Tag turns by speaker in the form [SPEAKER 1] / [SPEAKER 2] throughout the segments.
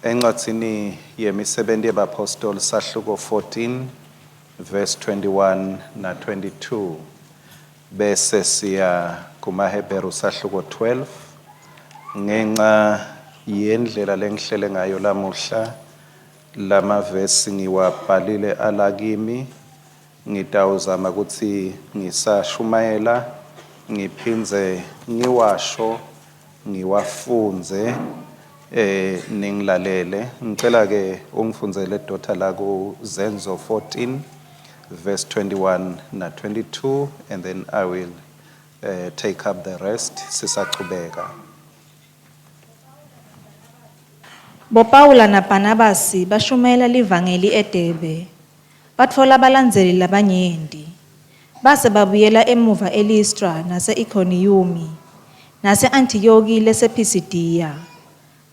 [SPEAKER 1] Encwadzini yemisebenti yebaphostoli sahluko 14 verse 21 na 22 bese siya kumaHebheru sahluko 12 ngenxa yendlela lengihlele ngayo lamuhla lamavesi ngiwabhalile alakimi ngitawuzama ukuthi ngisashumayela ngiphindze ngiwasho ngiwafundze eh ningilalele. Ngicela ke ungifundzele daughter la ku Zenzo 14 verse 21 na 22 and then I will take up the rest sisachubeka.
[SPEAKER 2] BoPawula naBhanabasi bashumayela livangeli eDebe, batfola balandzeli labanyenti. Base babuyela emuva eListra nase-Ikhoniyumi nase-Antiyokhi lesePhisidiya.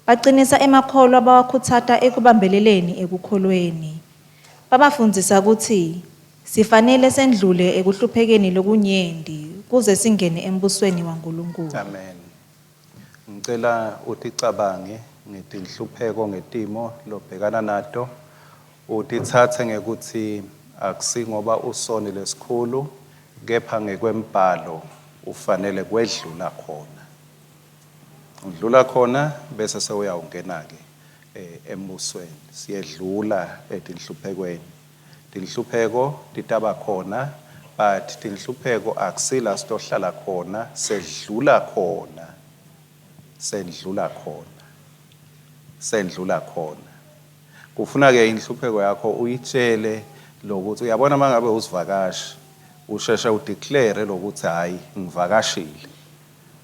[SPEAKER 2] Bacinisa emakholwa bawakhutsata ekubambeleleni ekukholweni. Babafundzisa kutsi sifanele sendlule ekuhluphekeni lokunyenti kuze singene embusweni waNkulunkulu.
[SPEAKER 1] Amen. Ngicela uticabange ngetinhlupheko ngetimo lobhekana nato utitsatse ngekutsi akusingoba usoni lesikhulu kepha ngekwembhalo ufanele kwedlula khona. Udlula khona bese sewuyawungena ke embusweni. Siyedlula etinhluphekweni. Tinhlupheko titaba khona but tinhlupheko akusila sitohlala khona sedlula khona. Sendlula khona. Sendlula khona. Kufuna ke inhlupheko yakho uyitshele lokuthi uyabona mangabe usivakashi usheshe udeclare lokuthi hayi ngivakashile.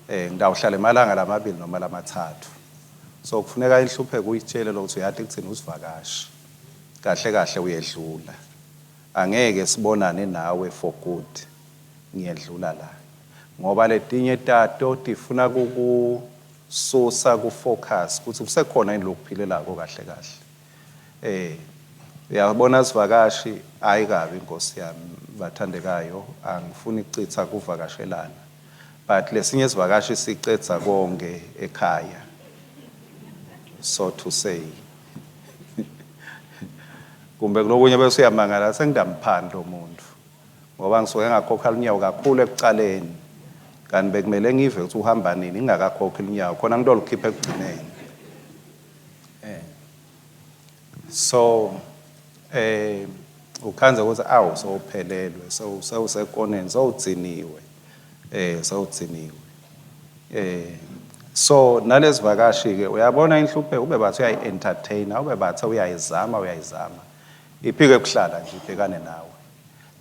[SPEAKER 1] Ngitawuhlala emalanga lamabili noma lamathathu. So kufuneka inhlupheko uyitshele lokuthi uyati kuthini usivakashi. Kahle kahle uyedlula. Angeke sibonane nawe for good. Ngiyedlula la. Ngoba letinye tato tifuna kukususa ku focus kuthi kusekhona yini lokuphilelako kahle kahle. Uyabona sivakashi hayi kabi Nkosi yami bathandekayo angifuni ukuchitha kuvakashelana. But lesinye sivakashi sicedza konke ekhaya. So to say. Kumbe kulokunye bese uyamangala sengidamphani lo muntu. Ngoba ngisuke ngakhokha lunyawo kakhulu ekucaleni. Kanti bekumele ngive ukuthi uhamba nini ngingakakhokhi lunyawo khona ngitolukhipha ekugcineni. So ukhandze ukuthi awu sewuphelelwe sewusekoneni sewudziniwe sewudziniwe. So nalezivakashi ke uyabona inhlupheko ube bathi uyayi-entertainer ube bathi uyayizama uyayizama iphike kuhlala nje ibhekane nawe.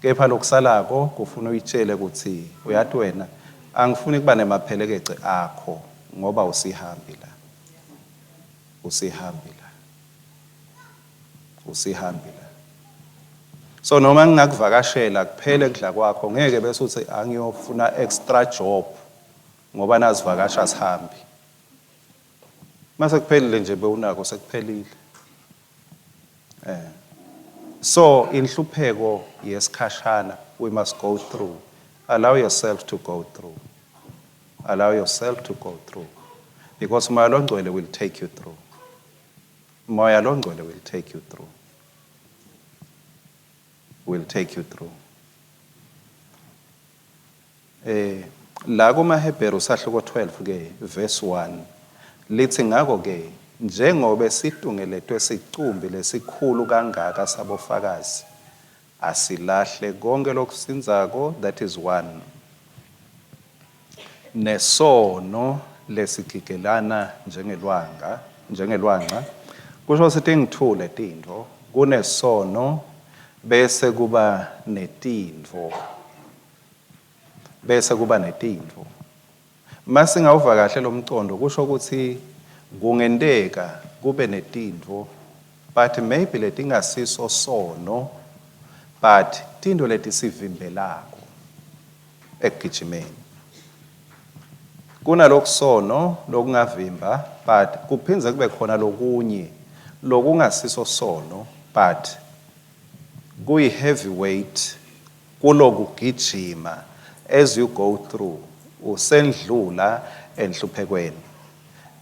[SPEAKER 1] Kepha lokusalako kufuna uyitshele ukuthi uyathi wena angifuni kuba nemaphelekece akho ngoba usihambi la. Usihambi la. Usihambi la. So noma ngingakuvakashela kuphele kudla kwakho ngeke bese uthi angiyofuna extra job ngoba nazivakasha sihambi. Mase kuphelile nje bewunako sekuphelile. So inhlupheko yesikhashana we must go through. Allow yourself to go through. Allow yourself to go through. Because Moya loNgcwele will take you through. Moya loNgcwele will take you through. Will take you through. La kumaHebheru sahluko 12 ke verse 1 lithi ngakho ke njengobe situngeletwe sicumbi lesikhulu kangaka sabofakazi asilahle konke lokusindzako, that is one, nesono lesigigelana njengelwanga njengelwanca kusho ukuthi tingithule tintfo kunesono bese kuba netintfo bese kuba netintfo. Masingawuva kahle lomcondo kusho ukuthi kungenteka kube netintfo but maybe letingasiso sono but tintfo letisivimbelako ekugijimeni. Kunalokusono lokungavimba but kuphindze kube khona lokunye lokungasiso sono but kuyi heavyweight kulokugijima as you go through usendlula enhluphekweni.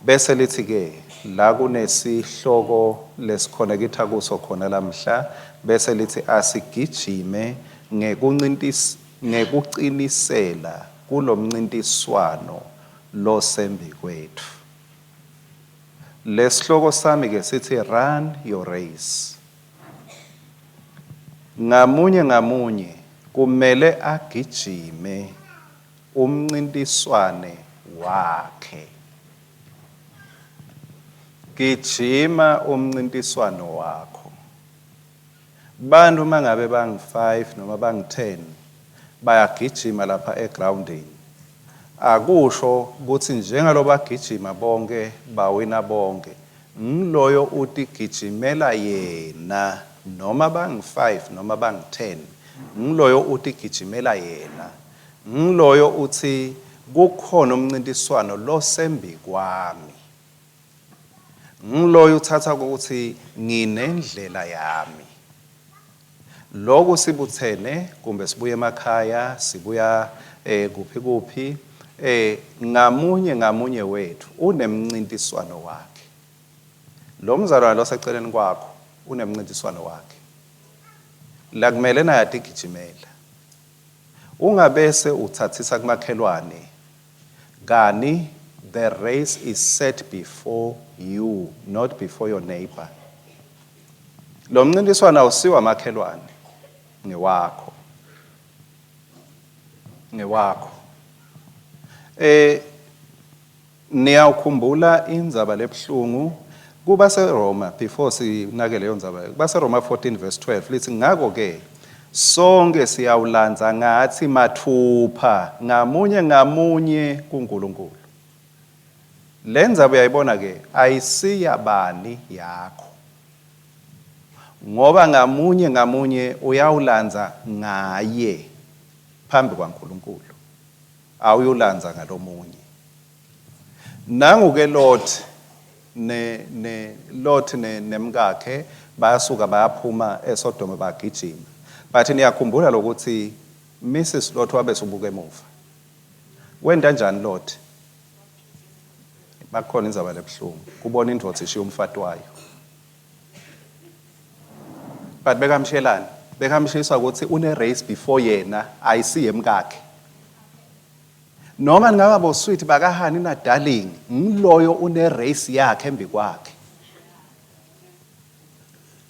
[SPEAKER 1] Bese lithi ke la kunesihloko lesikhonekitha kuso khona lamhla bese lithi asigijime ngekuncintis ngekucinisela kulomncintiswano losembi kwetfu. Lesihloko sami ke sithi run your race. Ngamunye ngamunye kumele agijime umncintiswane wakhe. Gijima umncintiswano wakho. Bantu mangabe bangu-5 noma bangu-10 bayagijima lapha egroundini. Akusho ukuthi njengaloba bagijima bonke bawina bonke. Ngiloyo utigijimela yena noma bangu-5 noma bangu-10. Ngiloyo utigijimela yena. Ngiloyo uthi kukhona umncintiswano losembi kwami. Ngiloyo uthatha ukuthi nginendlela yami. Lokhu sibuthene kumbe sibuye emakhaya sibuya kuphi kuphi ngamunye ngamunye wethu unemncintiswano wakhe. Lo mzalwane loseceleni kwakho unemncintiswano wakhe. La kumele naye atigijimela. Ungabese uthathisa kumakhelwane kani the race is set before you not before your neighbor. Lo mncintiswano awusiwa amakhelwane ngewakho. Ngewakho. Niyawukhumbula indzaba lebhlungu kuba seRoma before sinake leyo ndzaba kuba seRoma 14 verse 12 lithi ngakho ke sonke siyawulandza ngathi mathupha ngamunye ngamunye kuNkulunkulu. Le ndzaba uyayibona ke ayisiyabani yakho ngoba ngamunye ngamunye uyawulandza ngaye phambi kwaNkulunkulu awuyulandza ngalomunye. Nangu ke Lot ne ne Lot ne nemkakhe bayasuka bayaphuma eSodoma bagijima. But niyakhumbula lokuthi Mrs Lot wabe subuka emuva. Wenta njani Lot? Bakhona indzaba lebuhlungu. Kubona indvodza ishiya umfati wayo. But bekamshelani? Bekamshisa ukuthi une race before yena ayisiye emkakhe. Noma ningaba bo sweet bakahani na darling, ngiloyo une race yakhe embi kwakhe.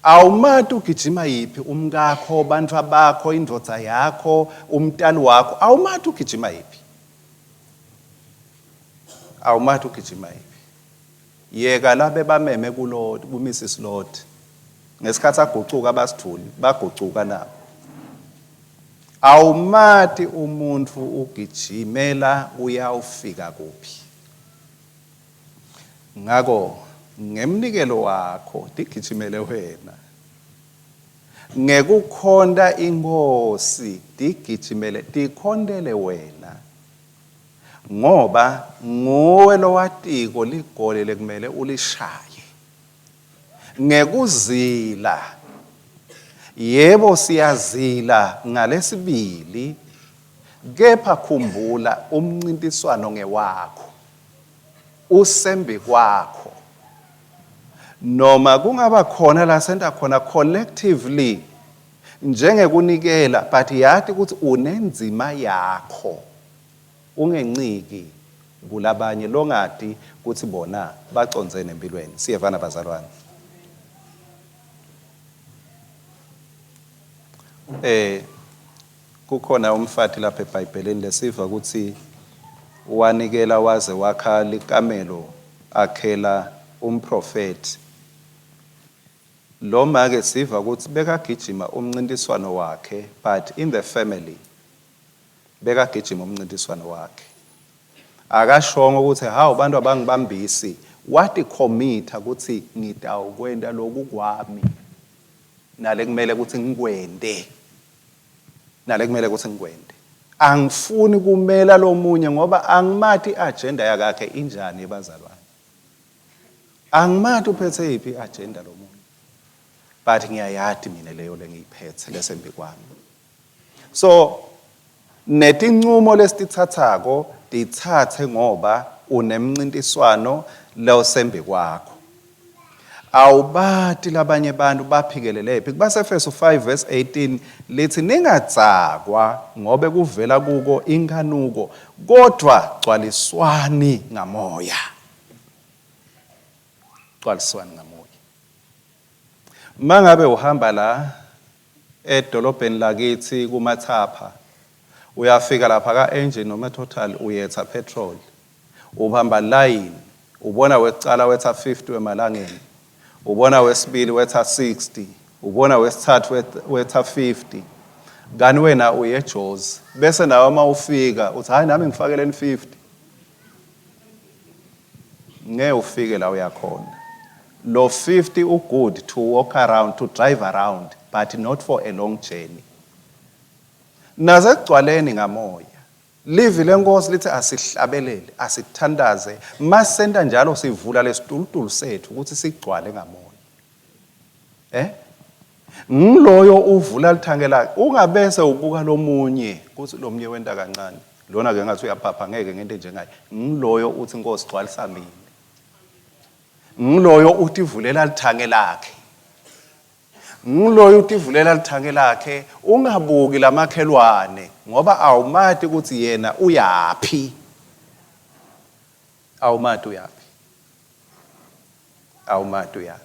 [SPEAKER 1] Awumati ugijima yiphi umkakho, bantfwa bakho, indvodza yakho, umntali wakho, awumati ugijima yiphi. Awumati ugijima yiphi. Yeka labe bameme kuLot, kuMrs Lot. Ngesikhathi agucuka basithuli, bagucuka nabo. Awumati umuntu ugijimela uyawufika kuphi. Ngako ngemnikelo wakho tigijimele wena. Ngekukhonta iNkhosi tigijimele tikhontele wena. Ngoba nguwe lowatiko ligoli lekumele ulishaye. Ngekuzila. Yebo siyazila ngalesibili kepha khumbula umncintiswano ngewakho. Usembi kwakho. Noma kungaba khona la senta khona collectively njengekunikela but yati ukuthi unenzima yakho. Ungenciki kulabanye longati kutsi bona bacondzene empilweni. Siyevana bazalwane. Kukhona umfati lapha eBhayibhelini lesiva kutsi wanikela waze wakha likamelo akhela umprofethi. Lo make siva kutsi bekagijima umncintiswano wakhe but in the family bekagijima umncintiswano wakhe. Akashongo ukuthi hawu bantu abangibambisi watikhomitha kutsi ngitawukwenta loku kwami nale kumele kutsi ngikwente nale kumele kutsi ngikwente. Angifuni kumela lomunye ngoba angimati i-agenda yakakhe injani ebazalwane. Angimati uphethe yiphi i-agenda lomunye. But ngiyayati mina leyo lengiyiphethe lesembi kwami. So netincumo lesititsatsako titsatse ngoba Unemncintiswano losembi kwakho. Awubati labanye bantu baphikelelephi. KubaseEfesu 5 verse 18 lithi ningadzakwa ngobe kuvela kuko inkanuko kodwa gcwaliswani ngamoya. Gcwaliswani ngamoya. Mangabe uhamba la edolobheni lakithi kumathapha uyafika lapha ka-engine noma total uyetha petrol ubamba line ubona wekucala wetha 50 wemalangeni ubona wesibili wetha 60 ubona wesithathu wetha 50 kani wena uye eJozi bese nawe uma ufika uthi hayi nami ngifakeleni 50 ngeke ufike la uyakhona lo 50 u good to walk around to drive around but not for a long journey nasekugcwaleni ngamoya Livi lenkosi lithi asihlabelele, asithandaze, masenta njalo sivula lesitulutulu sethu ukuthi sigcwale ngamoya. Eh? Ngiloyo uvula lithange lakhe, ungabese ubuka lomunye kuthi lomunye wenta kancane. Lona ke ngathi uyaphapha ngeke ngente njengaye. Ngiloyo uthi Nkosi gcwalisa mina. Ngiloyo uthi vulela lithange lakhe. Ngiloyo utivulela lithange lakhe ungabuki lamakhelwane ngoba awumati ukuthi yena uyaphi. Awumati uyaphi. Awumati uyaphi.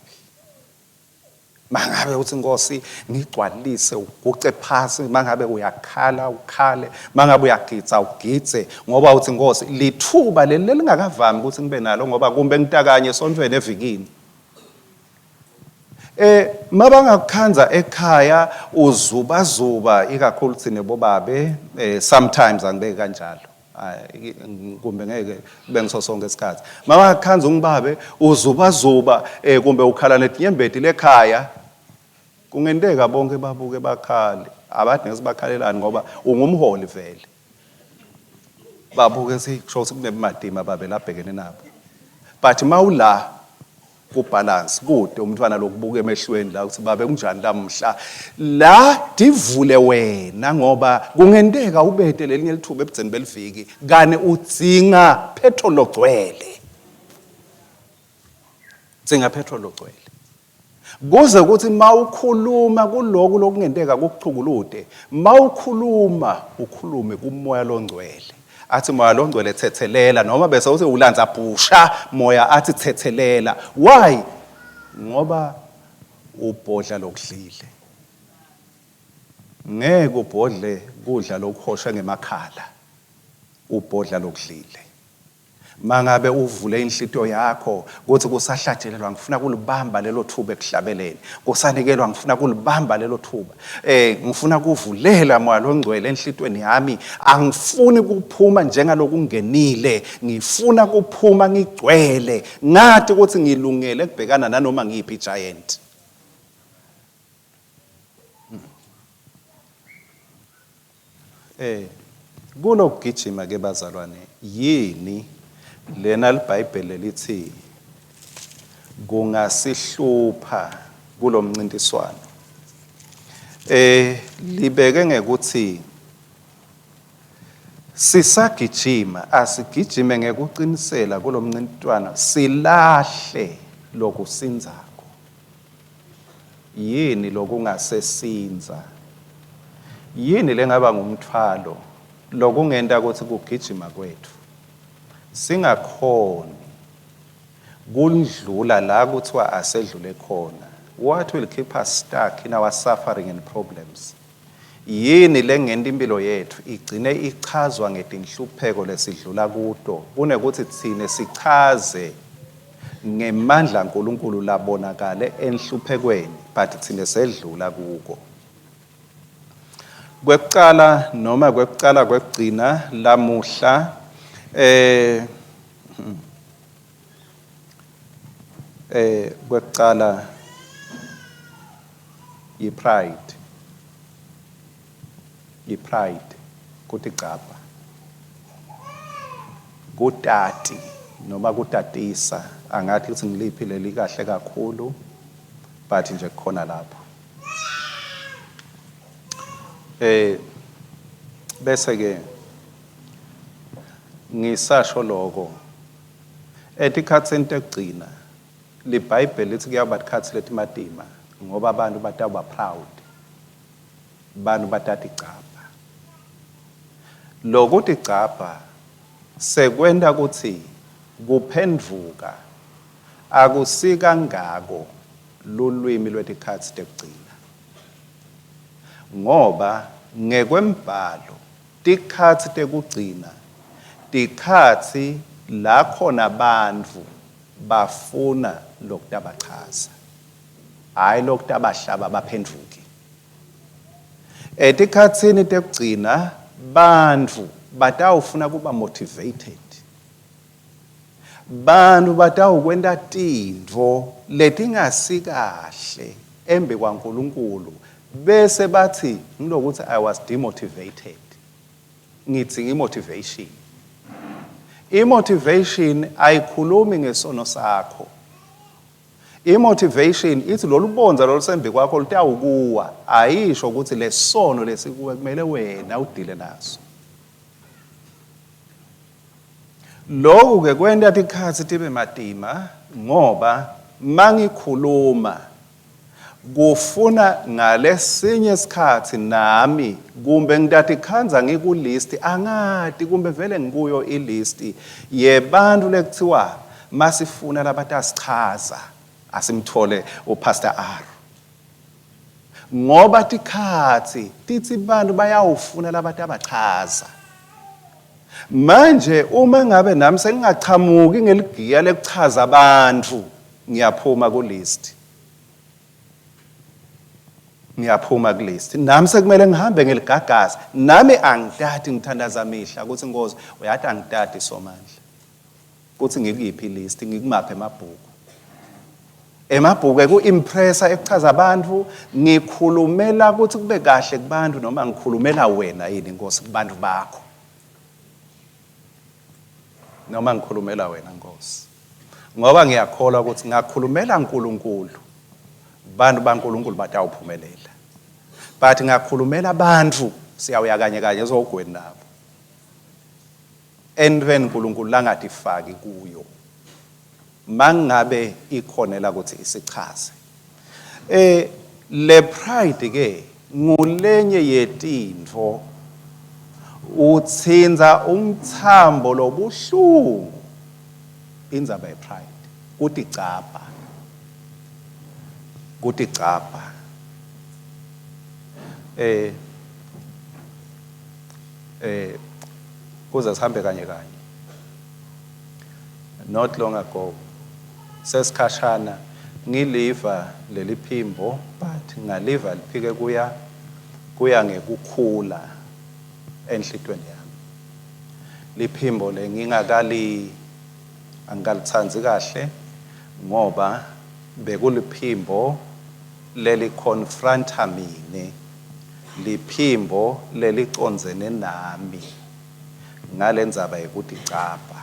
[SPEAKER 1] Mangabe uthi Nkosi ngigcwalise uguce phasi mangabe uyakhala ukhale mangabe uyagidza ugidze ngoba uthi Nkosi lithuba leli lelingakavami ukuthi ngibe nalo ngoba kumbe ngitakanye esontweni evikini. Eh mabangakukhanza ekhaya uzubazuba ikakhulu thina bobabe eh sometimes angibeki kanjalo kumbe ngeke kube ngiso sonke isikhathi mabangakukhanza ungibabe uzubazuba eh kumbe ukhala netinyembeti lekhaya kungenteka bonke babuke bakhale abathi ngesibakhalelani ngoba ungumholi vele babuke sikusho ukuthi kunemadima babe labhekene nabo but mawula kubalance kude umntwana lokubuka emehlweni la ukuthi babe kunjani lamhla la divule wena ngoba kungenteka ubete lelinye lithuba ebudzeni beliviki kani udzinga petrol logcwele udzinga petrol logcwele kuze kuthi mawukhuluma kuloku lokungenteka kukuchukulude mawukhuluma ukhulume kumoya longcwele athi moya longcwele thethelela noma bese uthi ulanza bhusha moya athi thethelela why ngoba ubhodla lokudlile ngeke ubhodle kudla lokuhoshe ngemakhala ubhodla lokudlile Mangabe uvule inhlitiyo yakho kuthi kusahlatshelelwa ngifuna kulibamba lelo thuba ekuhlabeleni kusanikelwa ngifuna kulibamba lelo thuba eh ngifuna kuvulela moya longcwele enhlitweni yami angifuni kuphuma njengalokungenile ngifuna kuphuma ngigcwele ngathi ukuthi ngilungele kubhekana nanoma ngiyiphi giant Eh kulokugijima ke bazalwane yini lena liBhayibheli lelithi kungasihlupha kulomncintiswano. Eh libeke ngekuthi sisagijima asigijime ngekuqinisela kulomncintwana silahle lokusinzako. Yini lokungasesinza? Yini lengaba ngumthwalo lokungenta kutsi kugijima kwetfu singakhoni kundlula la kuthiwa asedlule khona? What will keep us stuck in our suffering and problems? Yini lengenta impilo yetfu igcine ichazwa ngetinhlupheko lesidlula kuto kunekutsi tsine sichaze ngemandla aNkulunkulu labonakale enhluphekweni but tsine sedlula kuko? Kwekucala noma kwekucala kwekugcina lamuhla eh eh kwekucala yi-pride yi-pride kutigcabha kutati noma kutatisa angathi ukuthi ngiliphi leli kahle kakhulu but nje kukhona lapho eh bese ke ngisasho lokho. Etikhatsini tekugcina liBhayibheli lithi kuyawuba tikhatsi letimatima ngoba abantu batawuba proud. Bantu batatigcabha. Lokutigcabha sekwenta kutsi kuphendvuka akusikangako lulwimi lwetikhatsi tekugcina. Ngoba ngekwembhalo tikhatsi tekugcina tikhatsi la khona bantfu bafuna lokutabachaza, hhayi lokutabahlaba baphendvuke. Etikhatsini tekugcina bantfu batawufuna kuba motivated. Bantfu batawukwenta tintfo letingasikahle embi kwaNkulunkulu bese bathi ngilokuthi I was demotivated. Ngidzinga imotivation. Imotivation ayikhulumi ngesono sakho. Imotivation ithi lolu bonza lolusembi kwakho lutawukuwa, ayisho ukuthi lesono lesikuwe kumele wena udile naso. Loku ke kwenta tikhatsi tibe matima ngoba mangikhuluma kufuna ngalesinye sikhatsi nami kumbe ngitatikhandza ngikulist angati kumbe vele ngikuyo ilist yebantu lekuthiwa masifuna labatasichaza asimthole uPastor R ngoba tikhatsi titsi bantu bayawufuna labatabachaza. Manje uma ngabe nami sengingachamuki ngeligiya lekuchaza abantu, ngiyaphuma ku-list. Ngiyaphuma ku-list. Nami sekumele ngihambe ngeligagasi. Nami angitati ngithandaza mihla ukuthi Nkosi, uyati angitati Somandla. Kuthi ngikuyiphi list, ngikumaphi emabhuku. Emabhuku eku-impressa ekuchaza abantu, ngikhulumela ukuthi kube kahle kubantu noma ngikhulumela wena yini Nkosi kubantu bakho. Noma ngikhulumela wena Nkosi. Ngoba ngiyakholwa ukuthi ngakhulumela uNkulunkulu, bantu baNkulunkulu batawuphumelela. But ngakhulumela abantu siyawuya kanye kanye esihogweni nabo. Entweni uNkulunkulu langatifaki kuyo. Mangabe ikhonela ukuthi isichaze. Eh le pride ke ngulenye yetintfo utsinza umthambo lobuhlungu indzaba yepride kutigcabha kutigcabha eh eh kuze sihambe kanye kanye not long ago sesikhashana ngiliva leli phimbo but ngaliva liphike kuya kuya ngekukhula enhlitweni yami liphimbo le ngingakali angikalitsandzi kahle ngoba bekuliphimbo leli confronta mine liphimbo lelicondzene nami ngalendzaba yekuticabha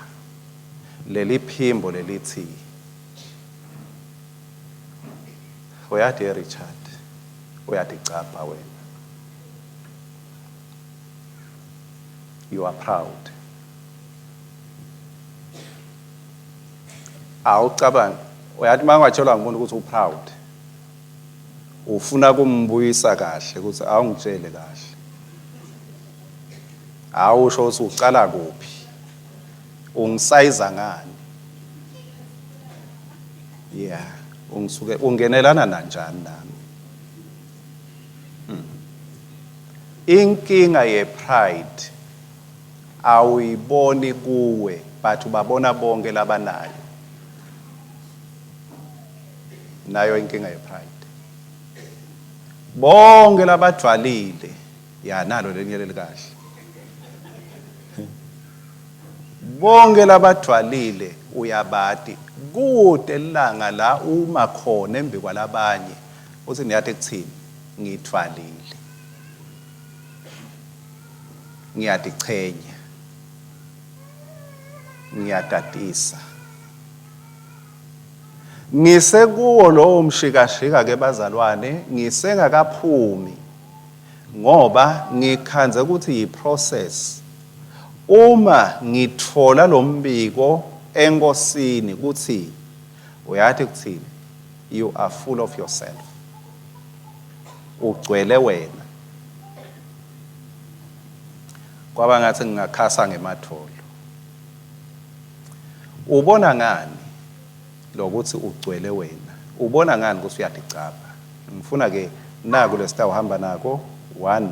[SPEAKER 1] leliphimbo lelithi uyati Richard uyaticabha wena you are proud awucabangi uyathi uma ungatshelwa ngumuntu ukuthi uproud ufuna kumbuyisa kahle ukuthi awungitshele kahle awusho ukuthi ucala kuphi ungisayiza ngani yeah ungisuke ungenelana nanjani nami hmm. Inkinga ye pride awuyiboni kuwe but ubabona bonke labanayo nayo inkinga ye pride bonke labadvwalile ya nalo lelinye lelikahle bonke labadvwalile uyabati kute lilanga la uma khona embi kwalabanye uthi niyati kuthini ngithwalile ngiyatichenya ngiyatatisa ngisekuwo lowo mshikashika ke bazalwane ngisengakaphumi ngoba ngikhandze ukuthi yi-process uma ngithola lo mbiko. enkosini kutsi uyati kutsini you are full of yourself ugcwele wena kwaba ngathi ngingakhasa ngemadvolo ubona ngani lokuthi ugcwele wena ubona ngani ukuthi uyatigcabha ngifuna ke naku lesitawuhamba nako one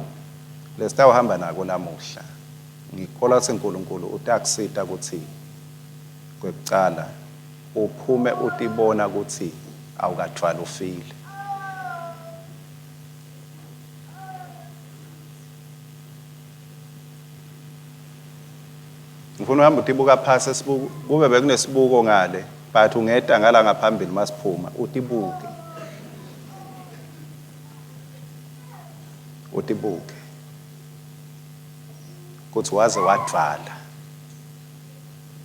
[SPEAKER 1] lesitawuhamba nako lamuhla ngikholwa ukuthi uNkulunkulu utakusita ukuthi kwekucala uphume utibona ukuthi awukathwali ufile ngifuna uhamba utibuka phasi esibuko kube bekunesibuko ngale but ungeta ngala ngaphambili masiphuma utibuke utibuke kuthi waze wadvala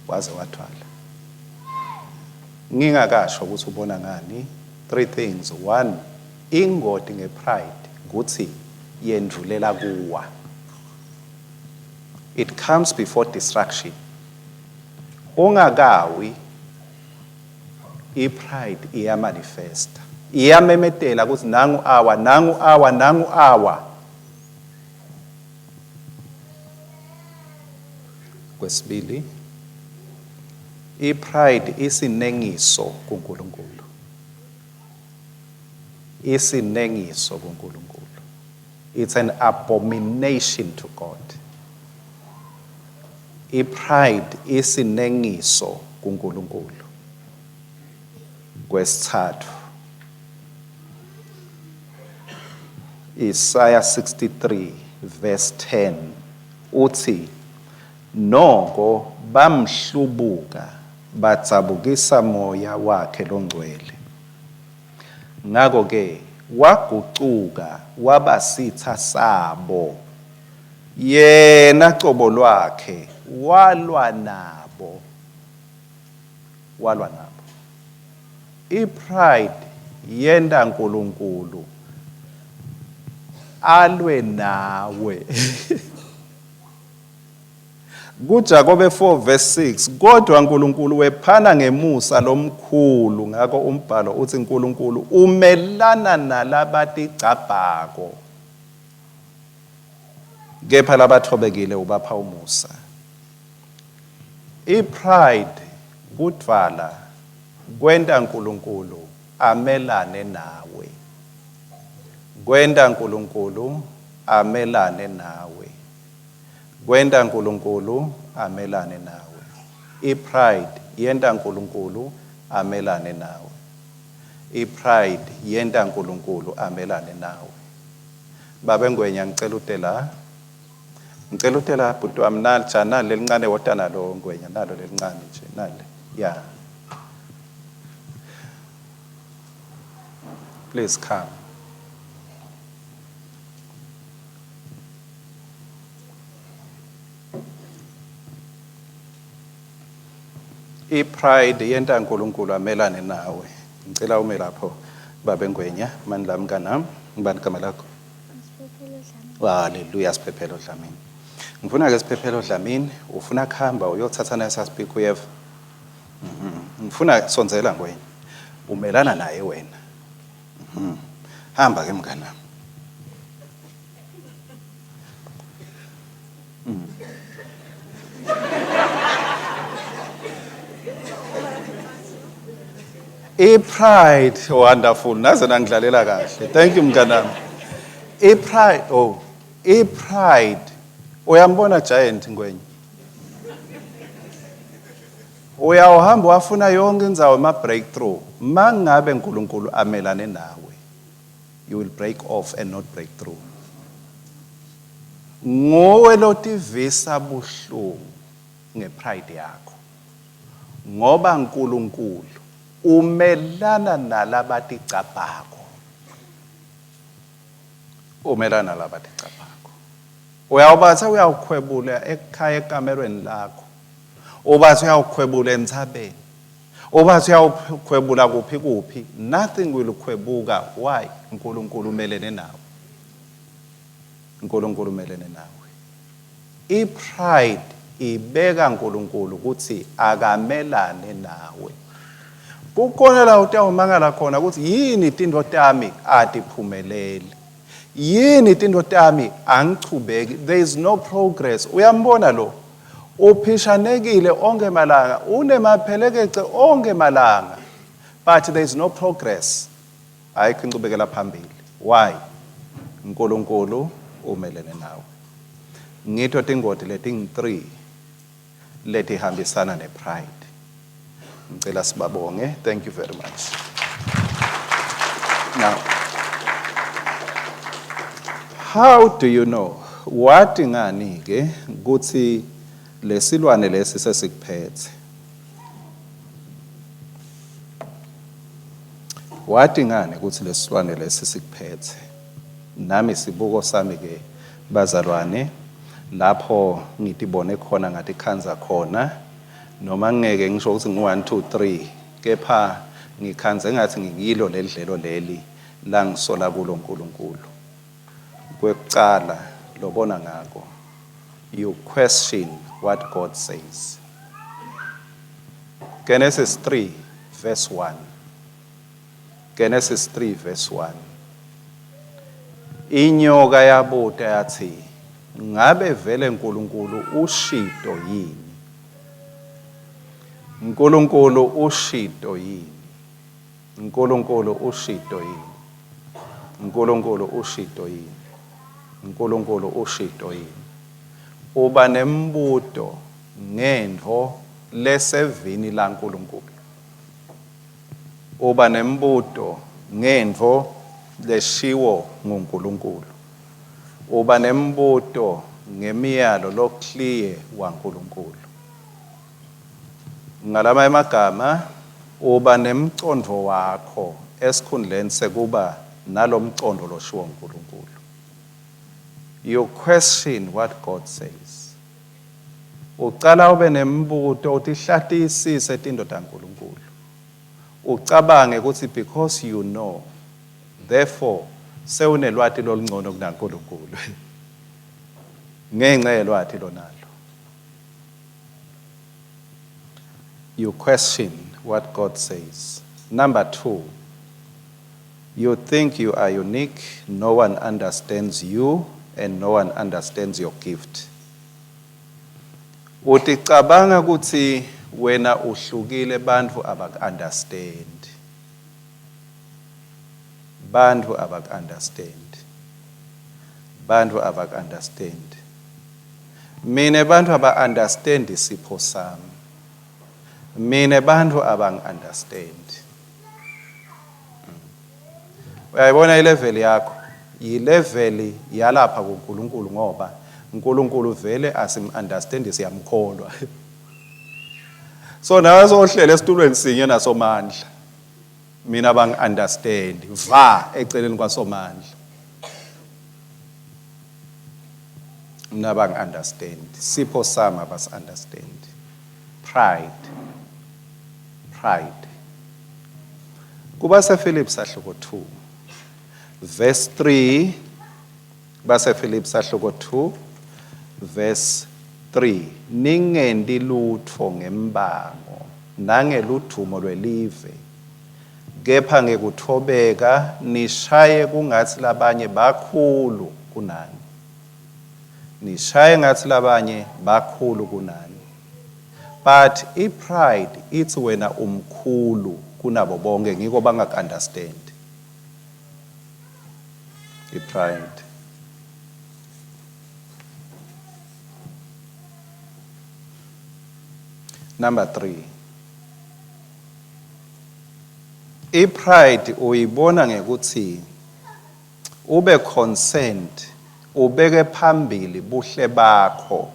[SPEAKER 1] waze wadvala ngingakasho ukuthi ubona ngani three things one ingoti ngepride kuthi yendvulela kuwa it comes before destruction ungakawi ipride iyamanifesta iyamemetela ukuthi nangu awa nangu awa nangu awa kwesibili ipride isinengiso kuNkulunkulu isinengiso kuNkulunkulu it's an abomination to God ipride isinengiso kuNkulunkulu kwesithathu Isaya 63 verse 10 uthi noko bamhlubuka badzabukisa moya wakhe longcwele ngako ke wagucuka waba sitha sabo yena cobo lwakhe walwa nabo walwa nabo ipride yenta uNkulunkulu alwe nawe kuJakobe 4 verse 6 kodwa uNkulunkulu wephana ngemusa lomkhulu ngakho umbhalo uthi uNkulunkulu umelana nalabatigcabhako kepha labathobekile ubapha umusa ipride kudvala kwenta uNkulunkulu amelane nawe kwenta uNkulunkulu amelane nawe kwenta uNkulunkulu amelane nawe ipride yenta uNkulunkulu amelane nawe ipride yenta uNkulunkulu amelane nawe babe ngwenya ngicela ute la ngicela ute la bhuti wami nalja nali lelincane wota nalo ngwenya nalo lelincane nje nale ya please come ipride yenta uNkulunkulu amelane nawe ngicela ume lapho babe ngwenya mani la mnganami ngibani igama lakho Haleluya siphephelo Dlamini ngifuna ke siphephelo Dlamini ufuna kuhamba uyothatha nesa speak uyeva ngifuna sondzela ngwenya umelana naye wena hamba ke mnganami I-pride wonderful naze nangidlalela kahle thank you mnganami i-pride oh i-pride uyambona giant ngwenya uyawuhamba wafuna yonke indzawo ama breakthrough mangabe uNkulunkulu amelane nawe you will break off and not break through nguwe lotivisa buhlungu ngepride yakho ngoba uNkulunkulu umelana nalabatigcabhako umelana nalabatigcabhako uyawubatha uyawukhwebula ekhaya ekamerweni lakho ubathi uyawukhwebula entsabeni ubathi uyawukhwebula kuphi kuphi nothing will khwebuka why uNkulunkulu umelene nawe uNkulunkulu umelene nawe ipride Ibeka uNkulunkulu ukuthi akamelane nawe. Kukhona la utawumangala khona ukuthi yini tintfo tami atiphumeleli. Yini tintfo tami angichubeki. There is no progress. Uyambona lo? Uphishanekile onke malanga, unemaphelekece onke malanga. But there is no progress. Ayikho inqubekela phambili. Why? uNkulunkulu umelene nawe. Ngito tingoti letingu-3 letihambisana ne-pride. Ngicela sibabonge. Thank you very much. Now, how do you know? Wati ngani ke kutsi lesilwane lesi sesikuphethe? Wati ngani kutsi lesilwane lesi sikuphethe? Nami sibuko sami ke bazalwane lapho ngitibone khona ngatikhandza khona noma ngeke ngisho ukuthi ngu 1 2 3 kepha ngikhandze ngathi ngikilo ledlelo leli la ngisola kulo uNkulunkulu. Kwekucala lobona ngako, you question what God says. Genesis 3 verse 1. Genesis 3 verse 1. Inyoka yabuta yathi, ngabe vele uNkulunkulu ushito yini? uNkulunkulu ushito yini? uNkulunkulu ushito yini? uNkulunkulu ushito yini? uNkulunkulu ushito yini? Uba nembuto ngentfo lesevini laNkulunkulu. Uba nembuto ngentfo leshiwo nguNkulunkulu. Uba nembuto ngemiyalo lo-clear waNkulunkulu. Ngalama emagama uba nemcondvo wakho esikhundleni sekuba nalomcondvo loshiwo uNkulunkulu. You question what God says. Ucala ube nembuto utihlatisise tinto taNkulunkulu. Ucabange ukuthi because you know, therefore sewunelwati lolungcono kunaNkulunkulu. Ngenxa yelwati lonalo. You question what God says. Number 2, you think you are unique, no one understands you and no one understands your gift. Uticabanga ukuthi wena uhlukile bantfu abaku-understand. Bantfu abaku-understand. Bantfu abaku-understand. Mine bantfu aba-understand isipho sami. Mine bantfu abangi-understand. Uyayibona i-level yakho? Yi-level yalapha kuNkulunkulu ngoba uNkulunkulu vele asim-understand siyamkholwa. So nawe sohlele esitulweni sinye nasomandla. Mina bangi-understand va eceleni kwasomandla. Mina bangi-understand. Sipho sami abasi-understand. Pride. Pride. Kubase Philip sahluko 2 verse 3, base Philip sahluko 2 verse 3, ningenti lutfo ngembango nangeludvumo lwelive, kepha ngekuthobeka nishaye kungatsi labanye bakhulu kunani. Nishaye ngathi labanye bakhulu kunani. But i-pride ithi wena umkhulu kunabo bonke, ngiko bangaku-understand. I-pride. Number 3. I-pride uyibona ngekuthi ube concerned, ubeke phambili buhle bakho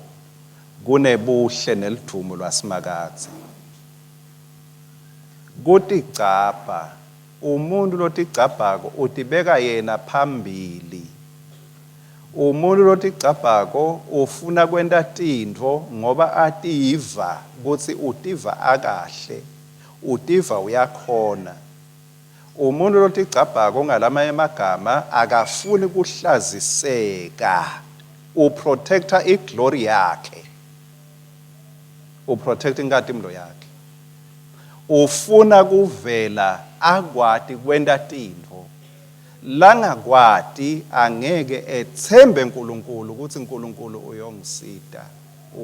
[SPEAKER 1] kunebuhle nelidumo lwasimakadze. Kutigcabha, umuntu lotigcabhako utibeka yena phambili. Umuntu lotigcabhako ufuna kwenta tintfo ngoba ativa kutsi utiva akahle, utiva uyakhona. Umuntu lotigcabhako ngalamanye emagama akafuni kuhlaziseka, u-protecta i-glory yakhe. Uprotect inkatimlo yakhe. Ufuna kuvela akwati kwenta tintfo langakwati angeke ethembe uNkulunkulu ukuthi uNkulunkulu uyongisita.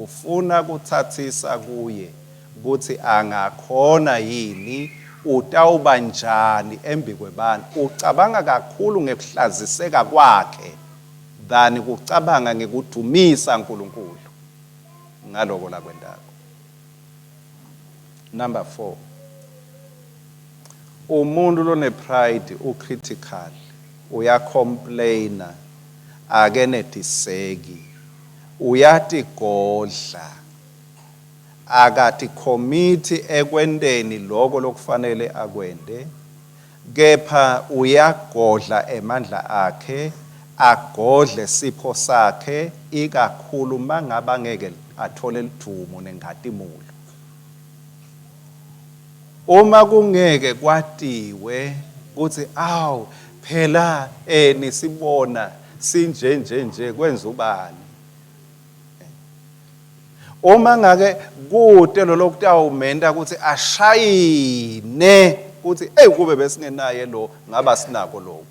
[SPEAKER 1] Ufuna kuthathisa kuye ukuthi angakhona yini utawuba njani embi kwebantu. Ucabanga kakhulu ngekuhlaziseka kwakhe than kucabanga ngekudumisa uNkulunkulu ngaloko lakwentako. Number 4, umuntu lone pride ucritical, uyacomplaina, akenetiseki, uyatigodla, akaticommit ekwenteni lokho lokufanele akwente, kepha uyagodla emandla akhe, agodle sipho sakhe, ikakhulu mangaba ngeke athole lidumo nengatimulo. Uma kungeke kwatiwe ukuthi awu phela nisibona sinje nje nje kwenza ubani. Uma ngake kute lo lokutawumenta ukuthi ashayine ukuthi hey kube besingenaye lo ngaba sinako lokho.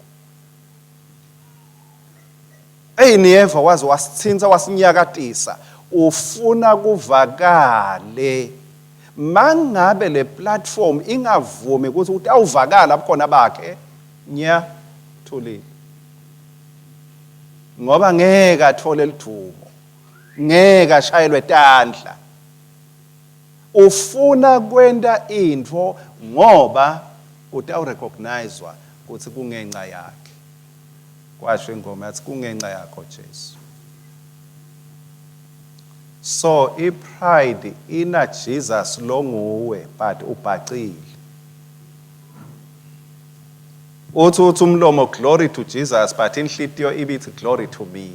[SPEAKER 1] Hey niyeva waze wasithinta wasinyakatisa, ufuna kuvakale. Mangabe le platform ingavumi ukuthi utawuvakala bukhona bakhe, nya thulile. Ngoba ngeke athole lidumo, ngeke ashayelwe tandla. Ufuna kwenta intfo ngoba utawurecognizewa ukuthi kungenxa yakhe. Kwasho ingoma yathi kungenxa yakho Jesu. So ipride ina Jesus longuwe but ubhacile. Uthi uthi umlomo glory to Jesus but inhlitiyo ibithi glory to me.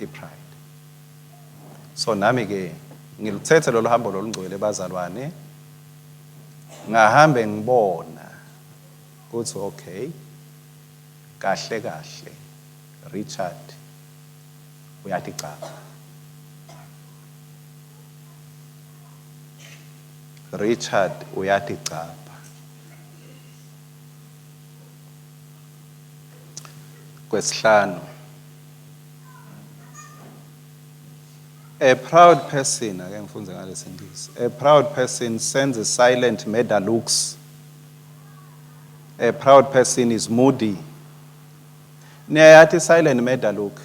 [SPEAKER 1] Ipride. So nami ke ngiluthethe lolu hambo lolungcwele bazalwane, ngahambe ngibona ukuthi okay, kahle kahle Richard uyaticaba. Richard uyaticaba. Kwesihlanu, a proud person, ake ngifunze ngalesingisi. A proud person sends a silent murder looks. A proud person is moody. Niyayathi silent murder look.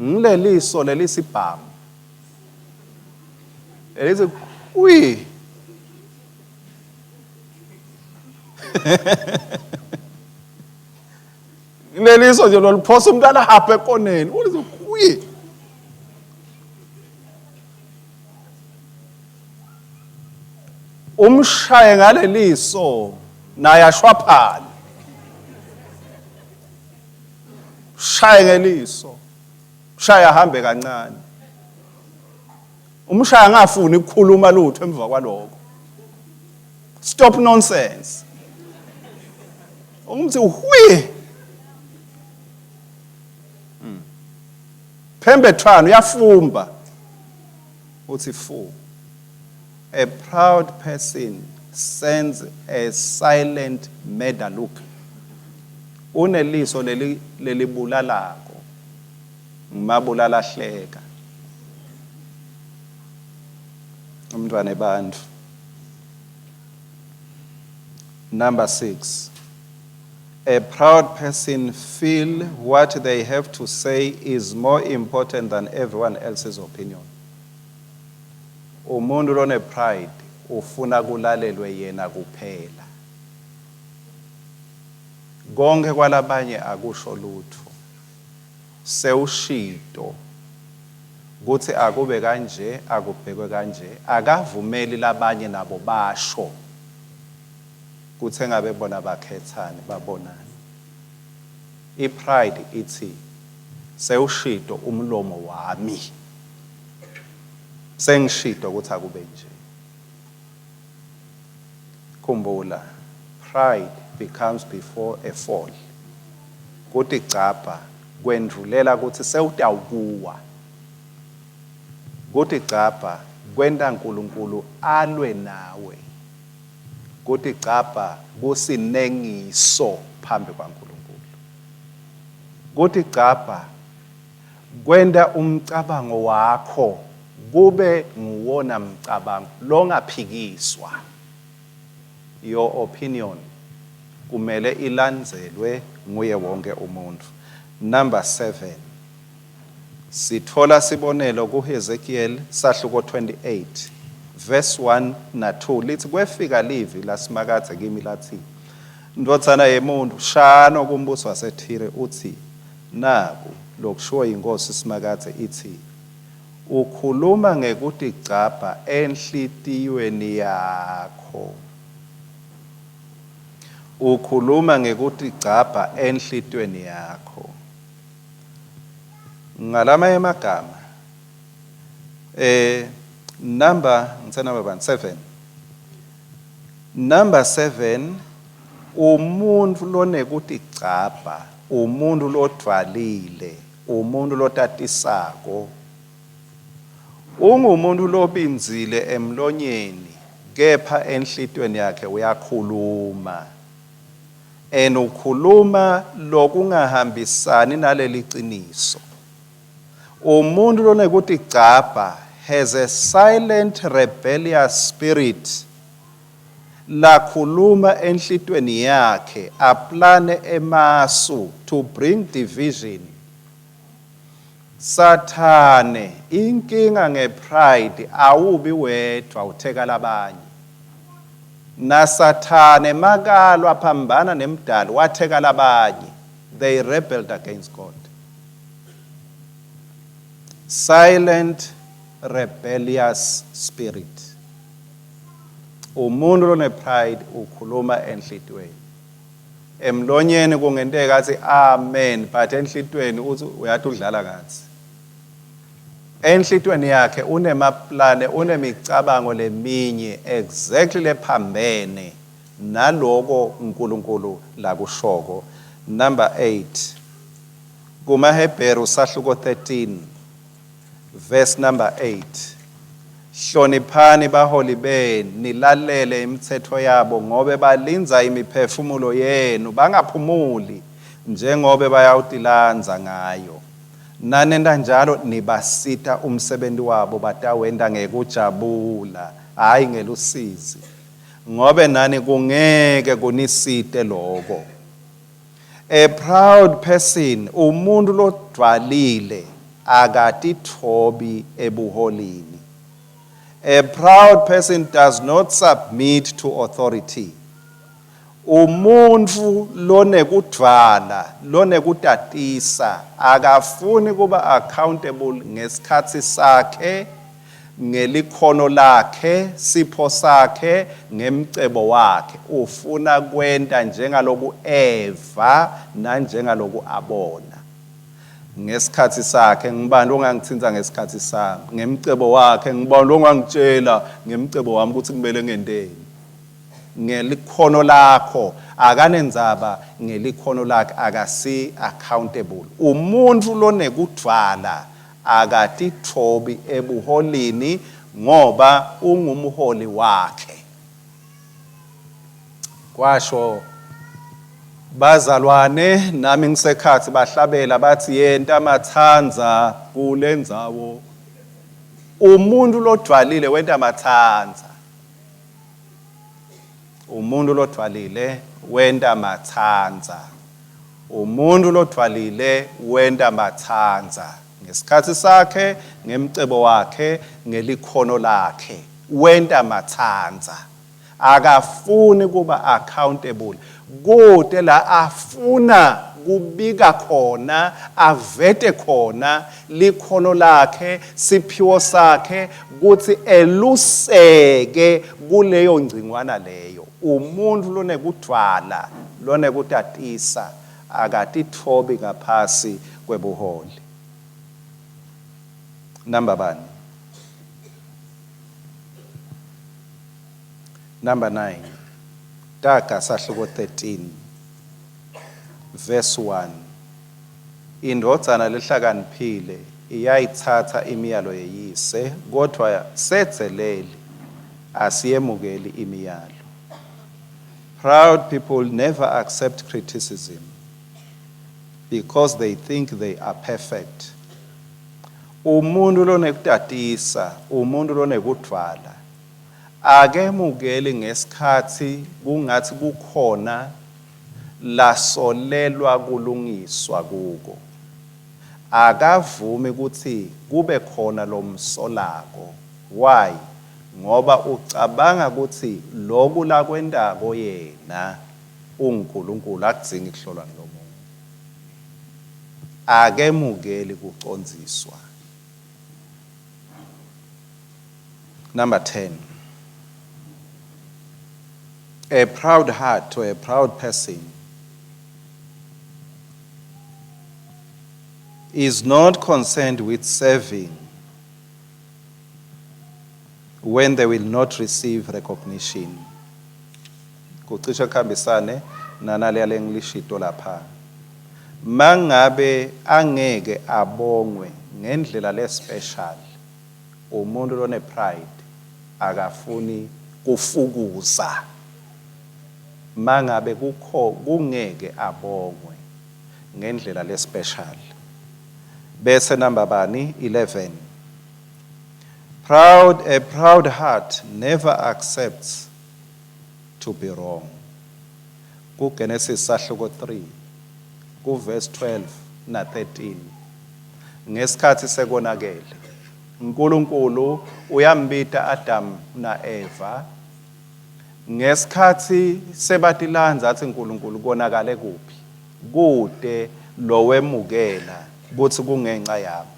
[SPEAKER 1] Ngileliso lelisibhamu. Elithi uyi. Leliso nje loluphosa umntwana hapha ekoneni. Ulithi kuye. Umshaye ngaleliso naye ashwaphane. Shaye ngeliso. Shaya ahambe kancane. Umshaya angafuni ukukhuluma lutho emva kwalokho. Stop nonsense. Umthi hwi. Phembethwana uyafumba. Uthi fu. A proud person sends a silent murder look. Uneliso leli lelibulalako. Ngimabulala hleka. Umntwana ebantu. Number 6. A proud person feel what they have to say is more important than everyone else's opinion. Umuntu lone pride ufuna kulalelwe yena kuphela. Konke kwalabanye akusho lutho. Sewushito kuthi akube kanje, akubhekwe kanje, akavumeli labanye nabo basho kuthi engabe bona bakhethani, babonani. I-pride ithi sewushito umlomo wami, sengishito ukuthi akube nje. Khumbula, pride becomes before a fall. Kutigcabha Kwendvulela kutsi sewutawukuwa. Kutigcabha kwenta Nkulunkulu alwe nawe. Kutigcabha kusinengiso phambi kwaNkulunkulu. Kutigcabha kwenta umcabango wakho kube nguwona mcabango longaphikiswa. Your opinion kumele ilandzelwe nguye wonke umuntfu. Number 7. Sitfola sibonelo kuHezekiel sahluko 28 verse 1 na 2 lithi kwefika livi laSimakadze kimi lathi, Ndvodzana yemuntfu, shano kumbuso waseThire utsi, Naku lokushiwo yiNkhosi Simakadze itsi, Ukhuluma ngekutigcabha enhlitiyweni yakho. Ukhuluma ngekutigcabha enhlitiyweni yakho. Ngalamanye emagama, number ngithe number bani 7. Number 7, umuntu lonekutigcabha, umuntu lodvwalile, umuntu lotatisako. Ungumuntu lobindzile emlonyeni, kepha enhlitiyweni yakhe uyakhuluma. And ukhuluma lokungahambisani naleli qiniso. Umuntu lonekutigcabha has a silent rebellious spirit lakhuluma enhlitiyweni yakhe, aplane emasu to bring division. Sathane inkinga ngepride, awubi wedwa, utheka labanye. NaSathane makalwa phambana nemdali watheka labanye. They rebelled against God. Silent rebellious spirit. Umuntu lone pride ukhuluma enhlitiyweni. Emlonyeni kungenteka athi amen, but enhlitiyweni uthi uyathi udlala ngathi. Enhlitiyweni yakhe unemaplane, unemicabango leminye exactly lephambene naloko uNkulunkulu lakushoko. Number 8, kumaHebheru sahluko 13 verse number 8, hloniphani baholi benu, nilalele imithetho yabo, ngobe balindza imiphefumulo yenu, bangaphumuli njengobe bayawutilandza ngayo. Nanenta njalo nibasita umsebenzi wabo, batawenta ngekujabula, hayi ngelusizi, ngobe nani kungeke kunisite lokho. A proud person, umuntu lodvwalile, akatitfobi ebuholini. A proud person does not submit to authority. Umuntu lonekudvwala, lonekutatisa, akafuni kuba accountable ngesikhatsi sakhe, ngelikhono lakhe, sipho sakhe, ngemcebo wakhe. Ufuna kwenta njengaloku eva nanjengaloku abona. Ngesikhatsi sakhe, ngibani ongangitsintsa ngesikhatsi sami? Ngemcebo wakhe, ngibani ongangitshela ngemcebo wami ukuthi kumele ngenteni? Ngelikhono lakho, akanendzaba ngelikhono lakhe, akasi accountable. Umuntu lonekudvwala akatitfobi ebuholini ngoba ungumholi wakhe. Kwasho bazalwane nami ngisekhathi bahlabela bathi yenta mathandza kulendzawo. Umuntu lodvwalile wenta mathandza. Umuntu lodvwalile wenta mathandza. Umuntu lodvwalile wenta mathandza ngesikhatsi sakhe, ngemcebo wakhe, ngelikhono lakhe, wenta mathandza. Akafuni kuba accountable. Kute la afuna kubika khona, avete khona likhono lakhe, siphiwo sakhe, kutsi eluseke kuleyo ngcingwana leyo. Umuntu lonekudvwala, lonekutatisa, akatitfobi ngaphasi kwebuholi. Number bani? Number 9. Taga sahluko 13 verse 1. Indvodzana lehlakaniphile iyayitsatsa imiyalo yeyise, kodvwa sedzeleli asiyemukeli imiyalo. Proud people never accept criticism because they think they are perfect. Umuntu lonekutatisa, umuntu lonekudvwala, akemukeli ngesikhatsi kungatsi kukhona lasolelwa kulungiswa kuko. Akavumi kutsi kube khona lomsolako. Why? Ngoba ucabanga kutsi loku lakwentako yena unguNkulunkulu akudzingi kuhlolwa ngulomunye. Akemukeli kucondziswa. Number 10. A proud heart or a proud person is not concerned with serving when they will not receive recognition. Kucishe kuhambisane nanaleya lengilishito lapha. Mangabe angeke abongwe ngendlela le-special, umuntu lone pride akafuni kufukuza. Mangabe kukho kungeke abongwe ngendlela le-special. Bese number bani? 11. Proud, a proud heart never accepts to be wrong. KuGenesis sahluko 3 kuverse 12 na 13. Ngesikhathi sekonakele, uNkulunkulu uyambita Adam na Eva. Ngesikhathi sebatilandza athi uNkulunkulu konakale kuphi? Kute lowemukela kutsi kungenxa yami.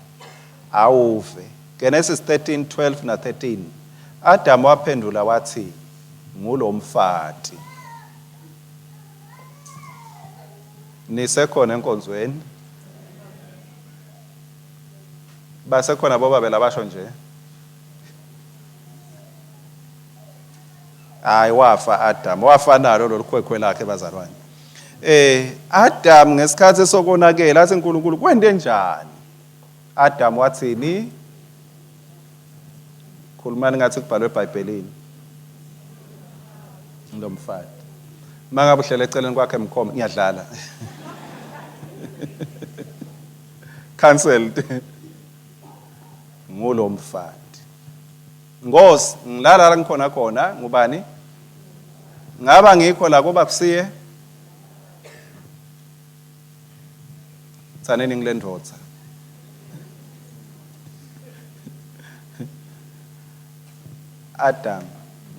[SPEAKER 1] Awuve. Genesis 13, 12 na 13. Adam waphendula wathi ngulomfati. Nisekhona enkonzweni? Basekhona bobabe labasho nje? Hayi, wafa Adam, wafa nalo lolukhwekhwe lakhe bazalwane. Adam ngesikhathi sokonakela athi uNkulunkulu kwente njani? Adam wathini? Khulumani ngathi kubhalwe eBhayibhelini. Lomfati. Mangabe uhlele eceleni kwakhe mkhoma, ngiyadlala. Cancelled. Ngulomfati. Nkosi, ngilala la ngikhona khona, ngubani? Ngaba ngikho la kuba kusiye? Tsaneni ngilendvodza. Adam,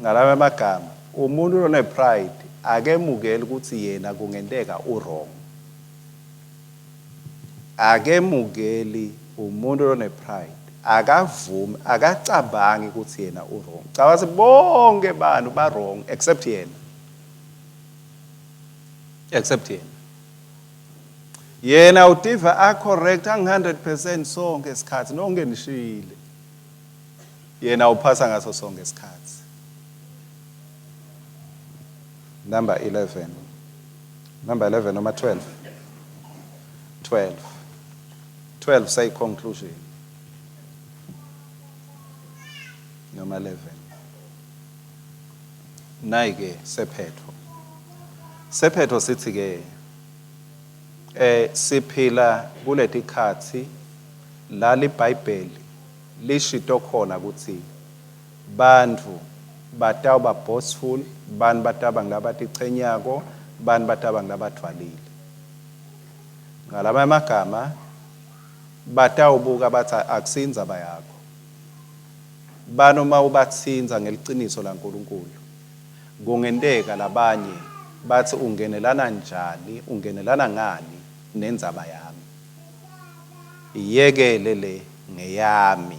[SPEAKER 1] ngalama amagama, umuntu lone pride akemukeli ukuthi yena kungenteka u-wrong. Akemukeli umuntu lone pride, akavumi, akacabangi ukuthi yena u-wrong. Cabanga bonke bantu ba wrong except yena. Except yena. Yena utiva a correct ang 100% sonke isikhathi nonke nishile. Yena uphasa ngaso sonke isikhathi. Number 11. Number 11 noma 12. 12. 12 say conclusion. Noma 11. Nayi ke sephetho. Sephetho sithi ke siphila kuletikhathi la liBhayibheli lishito khona ukuthi bantfu batawuba boastful, bantfu batawuba ngilabatichenyako, bantfu batawuba ngilabadvwalile. Ngalamanye amagama batawubuka bathi akusindzaba yakho. Banoma ubatsintsa ngeliciniso laNkulunkulu, kungenteka labanye bathi ungenelana njani, ungenelana ngani nendzaba yami. Iyekele le ngeyami.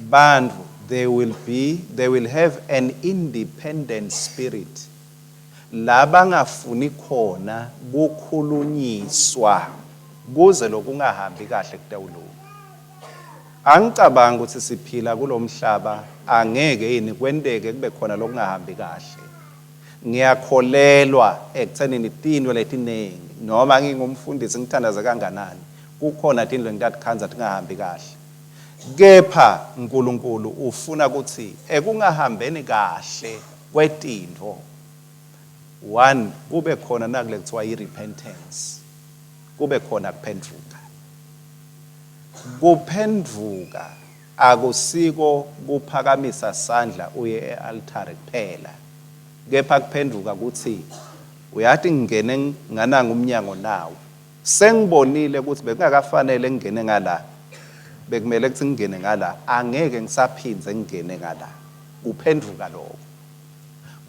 [SPEAKER 1] Bantfu they will have an independent spirit. Labangafuni khona kukhulunyiswa kuze lokungahambi kahle kutawulunga. Angicabangi ukuthi siphila kulomhlaba angeke yini kwenteke kube khona lokungahambi kahle. Ngiyakholelwa ekuthenini tintfo letinengi Noma ngingumfundisi ngithandaze kanganani, kukhona tintfo lengitakukhandza tingahambi kahle. Kepha Nkulunkulu ufuna kutsi ekungahambeni kahle kwetintfo, one, kube khona nakule kuthiwa i-repentance, kube khona kuphendvuka. Kuphendvuka akusiko kuphakamisa sandla uye e-altare kuphela, kepha kuphendvuka kutsi uyati ngingene ngananga umnyango nawo. Sengibonile ukuthi bekungakafanele ngingene ngala, bekumele ukuthi ngingene ngala, angeke ngisaphindze ngingene ngala. Kuphendvuka lokho.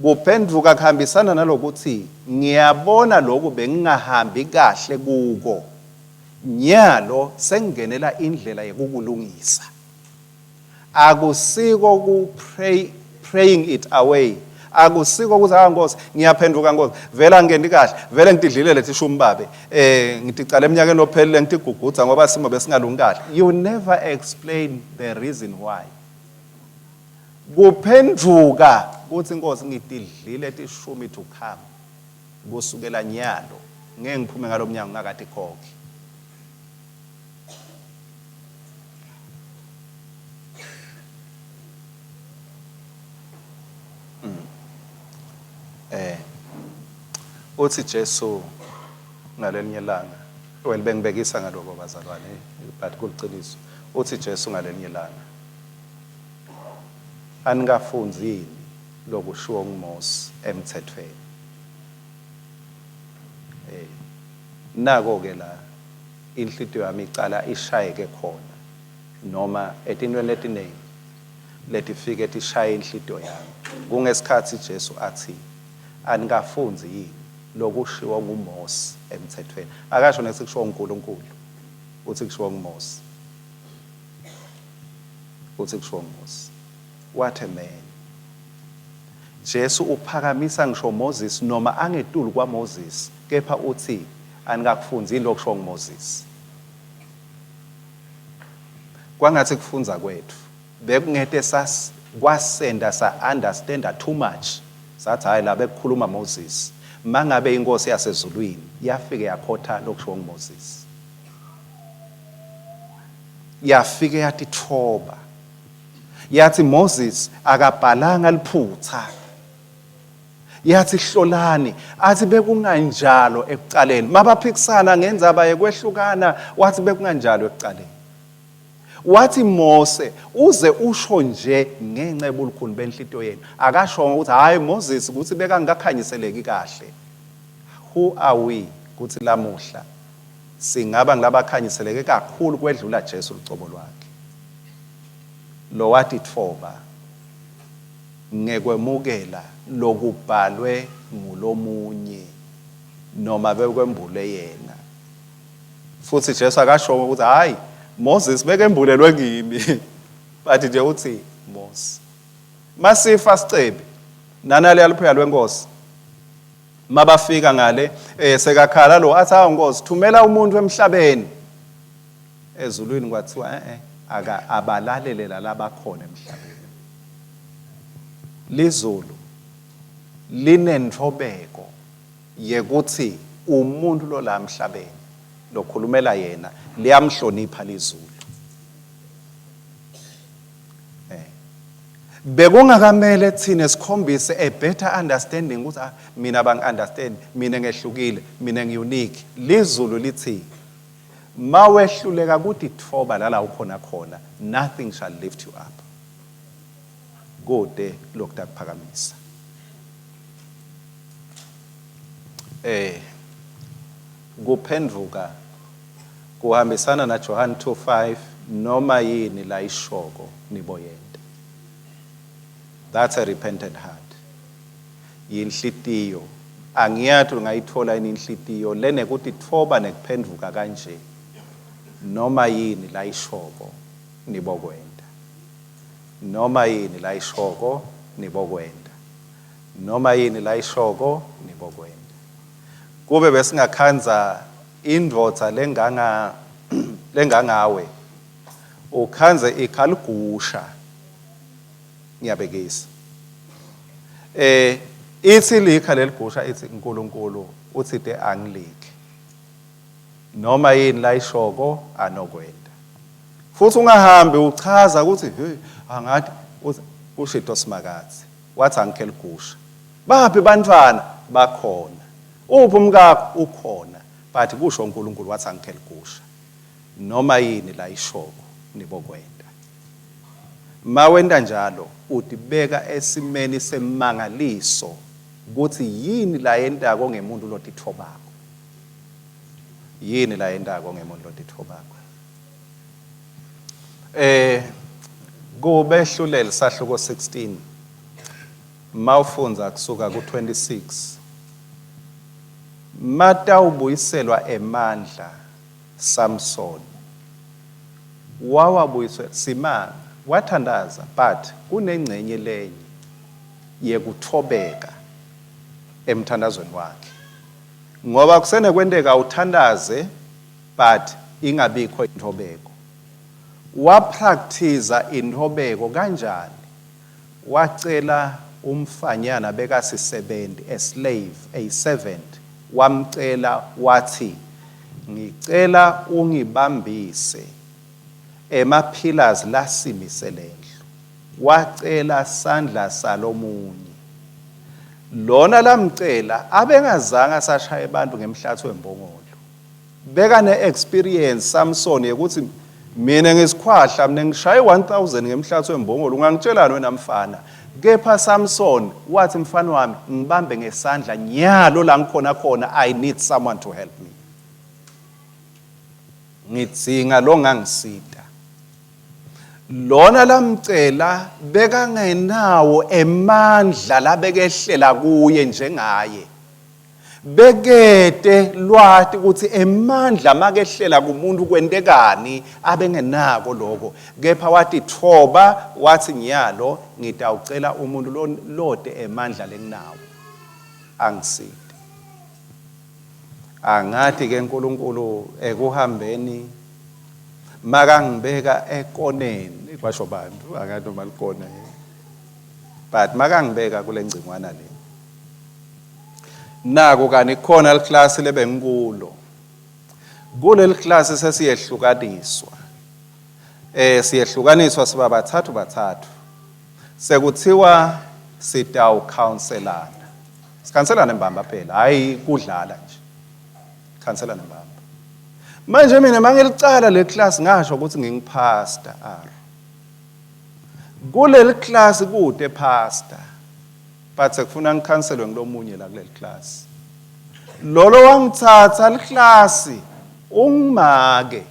[SPEAKER 1] Kuphendvuka kuhambisana nalokuthi ngiyabona lokhu bengingahambi kahle kuko. Nyalo sengingenela indlela yekukulungisa. Akusiko ku pray, praying it away. Akusiko ukuthi ah Nkosi ngiyaphenduka Nkosi vele angikendi kahle vele ngitidlile letishumi babe eh ngiticala eminyakeni lophelile ngitigugudza ngoba simo besingalungi kahle. You never explain the reason why. Kuphendvuka kuthi Nkosi ngitidlile tishumi to come kusukela nyalo ngeke ngiphume ngalomnyango ngingakatikhokhi. Mm. Eh. Uthi Jesu ngalelinye ilanga, well bengibekisa ngaloko bazalwane, but kuliciniso. Uthi Jesu ngalelinye ilanga, anikafundzi yini lokushiwo nguMosi emthethweni? Eh. Nako ke la inhlitiyo yami icala ishayeke khona noma etintweni letiningi letifike tishaye inhlitiyo yami kungesikhatsi Jesu atsi anikafundzi yini lokushiwo nguMosi emtsetfweni akasho nekutsi kushiwo nguNkulunkulu utsi kushiwo nguMosi utsi kushiwo nguMosi what a man Jesu uphakamisa ngisho Moses noma angetulu kwaMoses kepha utsi anikakufundzi yini lokushiwo nguMoses Kwangatsi kufundza kwetfu bekungete sas kwasenta sa understanda too much satsi hhayi la bekukhuluma Moses mangabe iNkhosi yasezulwini yafike yakhotha lokushiwo nguMoses yafike yatitfoba Yatsi Moses akabhalanga liphutsa. Yatsi hlolani, atsi bekunganjalo ekucaleni. Mabaphikisana ngendzaba yekwehlukana, watsi bekunganjalo ekucaleni. Watsi Mose uze usho nje ngenca yebulukhuni benhlitiyo yenu. Akashongo ukuthi hhayi Moses kutsi bekangakakhanyiseleki kahle. Who are we kutsi lamuhla singaba ngulabakhanyiseleke kakhulu kwedlula Jesu lucobo lwakhe? Lowatitfoba ngekwemukela lokubhalwe ngulomunye noma bekwembulwe yena. Futsi Jesu akashongo ukuthi hhayi Moses bekembulelwe kimi but nje uthi Mose. Masifa sicebi nanali aluphuya lwenkosi mabafika ngale eh sekakhala lo athi hawu nkosi thumela umuntu emhlabeni Ezulwini kwathiwa e-e aka abalalele lalabakhona emhlabeni. Lizulu linentfobeko yekutsi umuntfu lola emhlabeni lokhulumela yena liyamhlonipha lizulu. Eh. Bekungakamele thina sikhombise a better understanding ukuthi ah mina bangi understand mina ngehlukile mina ngiunique. Lizulu lithi Mawehluleka kutitfoba lala ukhona khona, nothing shall lift you up. Kute lokutakuphakamisa. Eh kuphendvuka kuhambisana na John 2:5 noma yini layishoko niboyenta. That's a repentant heart. Yinhlitiyo. Angiyati ungayitfola yini inhlitiyo lenekutitfoba nekuphendvuka kanje. Noma yini layishoko, nibokwenta. Noma yini layishoko, nibokwenta. Noma yini layishoko, nibokwenta. Kube besingakhandza indvodza lenganga lengangawe, ukhandze ikhaligusha. Ngiyabekisa. Eh ithi likha leligusha ithi uNkulunkulu uthite angilikhe. Noma yini layishoko anokwenta. Futhi ungahambi uchaza ukuthi hey angathi ushito Simakadze wathi angikhe ligusha. Baphi bantfwana bakhona. Uphi umkakho ukhona but kusho uNkulunkulu wathi angikhe ligusha. Noma yini layishoko nibokwenta. Mawenta njalo utibeka esimeni semangaliso kutsi yini layentako ngemuntu lotitfobako. Yini layentako ngemuntu lotitfobako? Kubehluleli sahluko 16 mawufundza kusuka ku-26 matawubuyiselwa emandla Samson wawabuyiswa simanga wathandaza but kunengcenye lenye yekuthobeka emthandazweni wakhe ngoba kusenekwenteka uthandaze but ingabikho inthobeko. Wapractice inthobeko kanjani? Wacela umfanyana bekasisebenzi, a slave, a servant, wamcela wathi ngicela ungibambise ema pillars lasimise lendlu. Wacela sandla salomunye. Lona lamcela abengazange asashaya abantu ngemhlathi wembongolo. Beka ne-experience Samson yekuthi mina ngisikhwahla mina ngishaye 1000 ngemhlathi wembongolo ungangitshelani wena mfana. Kepha Samson wathi mfana wami ngibambe ngesandla nyalo la ngikhona khona, I need someone to help me. Ngidzinga lo ngangisita. Lona lamcela bekangenawo emandla labekehlela kuye njengaye. Bekete lwati ukuthi emandla makehlela kumuntu kwentekani, abengenako lokho. Kepha watitfoba wathi nyalo ngitawucela umuntu lote emandla lenginawo angisite. Angathi ke uNkulunkulu ekuhambeni makangibeka ekoneni kwasho bantu angathi noma likona but makangibeka kule ngcingwana le nako kani khona liklasi lebengikulo. Kuleli klasi sesiyehlukaniswa, siyehlukaniswa siba bathathu bathathu, sekuthiwa sitawu counselana, sikhanselana mbamba phela, hayi kudlala nje, khanselana mbamba. Manje mina mangilicala le class ngasho ukuthi ngingipastor r kuleli class kude pastor, but sekufuna ngikhanselwe ngilomunye la kuleli class. Lolo wangithatha liklasi ungimake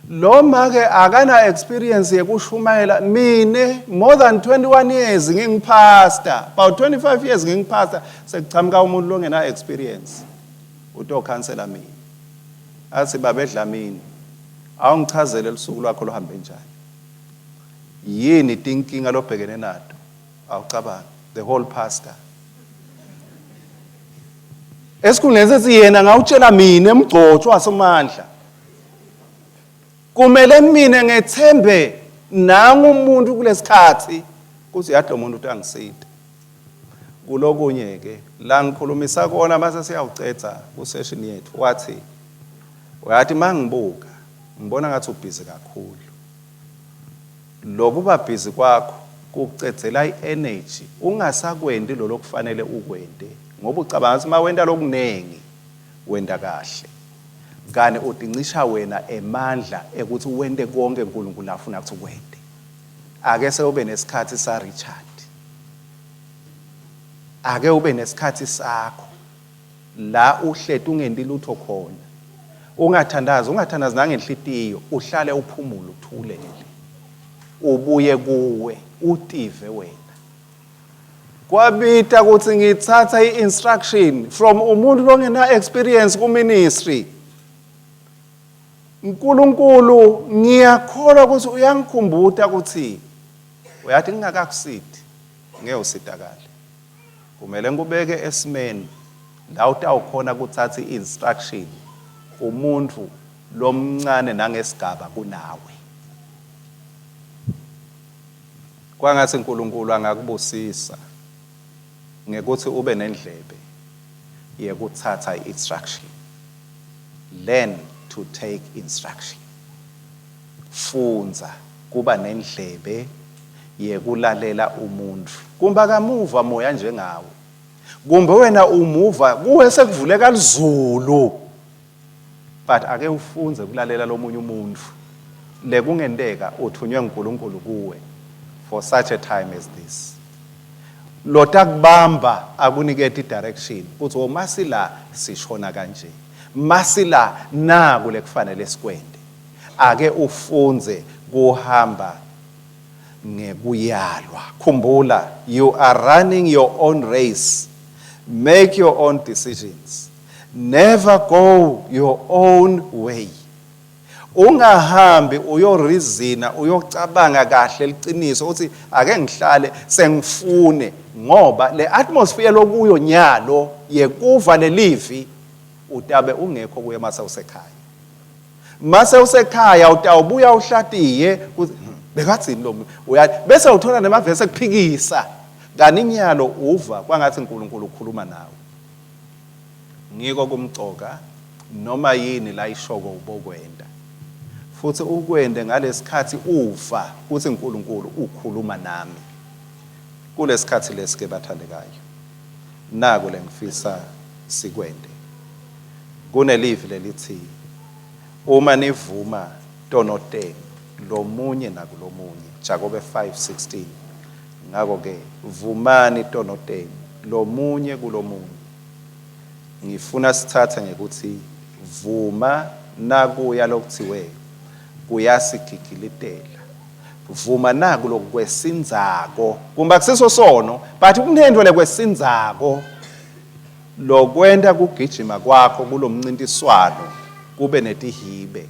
[SPEAKER 1] lo make akana experience yekushumayela. Mine more than 21 years ngingipastor, about 25 years ngingipastor, sekuchamuka umuntu longena experience utokhansela mina athi babe Dlamini awungichazele lusuku lwakho luhambe njani, yini tinkinga lobhekene nato. Awucabanga the whole pastor esikhundleni sethi yena ngawutshela mina emgcotshwa wasomandla, kumele mina ngethembe nangu umuntu kulesikhathi kuthi yathi lo muntu utangisita. Kulokunye ke la ngikhulumisa kona mase siyawucedza ku session yethu, wathi uyathi mangibuka ngibona ngathi ubhizi kakhulu. Lokuba busy kwakho kukucedzela i-energy ungasakwenti lolo kufanele ukwente, ngoba ucabanga ukuthi mawenta lokunengi wenta kahle, kani utincisha wena emandla ekuthi wente konke uNkulunkulu afuna ukuthi ukwente. Ake sewube nesikhathi sa Richard, ake ube nesikhathi sakho la uhleti ungenti lutho khona, ungathandazi, ungathandazi nangenhlitiyo, uhlale uphumule uthulele, ubuye kuwe utive wena. Kwabita ukuthi ngithatha i-instruction from umuntu longena experience ku-ministry. uNkulunkulu ngiyakholwa ukuthi uyangikhumbuta ukuthi uyathi ngingakakusidi ngeke usitakale, kumele ngikubeke esimeni la utawukhona kuthatha i-instruction kumuntu lomncane nangesigaba kunawe. Kwangathi uNkulunkulu angakubusisa ngekuthi ube nendlebe yekuthatha i-instruction. Learn to take instruction. Fundza kuba nendlebe yekulalela umuntfu. Kumbe akamuva moya njengawe. Kumbe wena umuva kuwe sekuvuleka lizulu. But ake ufundze kulalela lomunye umuntfu. Lekungenteka uthunywe nguNkulunkulu kuwe for such a time as this. Lotakubamba akunikete i-direction kutsi womasila sishona kanje. Masila naku lekufanele sikwente. Ake ufundze kuhamba ngekuyalwa. Khumbula, you are running your own race. Make your own decisions. Never go your own way. Ungahambi uyorizina uyocabanga kahle liciniso uthi ake ngihlale sengifune, ngoba le atmosphere lokuyo nyalo yekuva lelivi utabe ungekho kuye mase usekhaya. Mase usekhaya utawubuya uhlatiye kuthi bekathini lo muntu, bese uthola nemavesi ekuphikisa. Kani nyalo uva kwangathi uNkulunkulu ukhuluma nawe. Ngiko kumcoka noma yini la ishoko ubokwenda, futhi ukwende ngalesikhathi uva kuthi uNkulunkulu ukhuluma nami. Kulesikhathi lesike bathandekayo, naku lengifisa sikwende. Kunelivi lelithi uma nivuma tono tenu lomunye nakulomunye, Jakobe 5:16. Ngako ke vumani tono tenu lomunye kulomunye. Ngifuna sithathe ngekuthi vuma nakuya lokuthiwe kuyasigigilitela. Vuma naku lokwesindzako, kumbe akusiso sono, but kunento lekwesindzako lokwenta kugijima kwakho kulomncintiswano kube netihibe.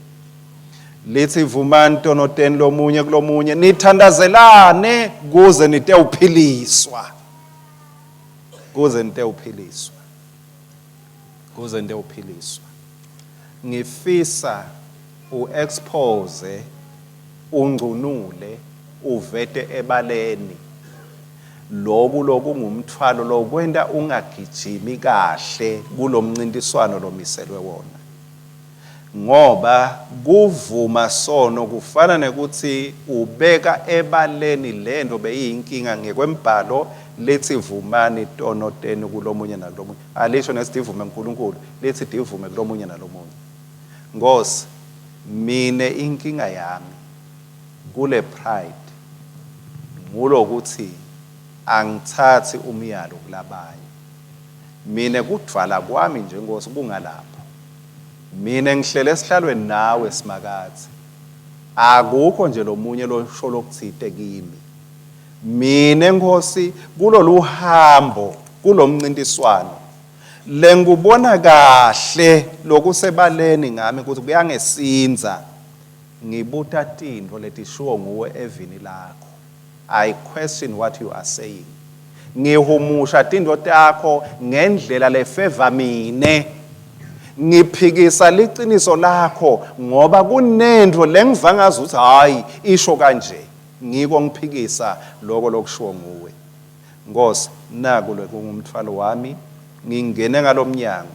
[SPEAKER 1] Lithi vumani tono tenu lomunye kulomunye, nithandazelane kuze nitewuphiliswa. Kuze nitewuphiliswa. Kuze nitewuphiliswa. Ngifisa uexpose, ungcunule, uvete ebaleni loku lokungumthwalo lokwenta ungagijimi kahle kulomncintiswano lomiselwe wona. Ngoba kuvuma sono kufana nekuthi ubeka ebaleni lento beyiyinkinga ngekwembhalo lithi vumani tono tenu kulomunye nalomunye. Alisho nesidivume uNkulunkulu, lithi divume kulomunye nalomunye. Nkosi, mine inkinga yami kule pride ngulokuthi angithathi umyalo kulabanye. Mine kudvwala kwami nje Nkosi kungalapho. Mine ngihlele esihlalweni nawe Simakadze. Akukho nje lomunye losho lokutsite kimi. Mine Nkosi kulolu hambo kulomncintiswano lengikubona kahle lokusebaleni ngami ukuthi kuyangesinza, ngibuta tintfo letishiwo nguwe evini lakho. I question what you are saying. Ngihumusha tintfo takho ngendlela lefeva mine. Ngiphikisa liciniso lakho ngoba kunentfo lengiva ngazi ukuthi hayi isho kanje. Ngiko ngiphikisa lokho lokushiwo nguwe. Nkosi, naku lokungumthwalo wami, ngingene ngalomnyango,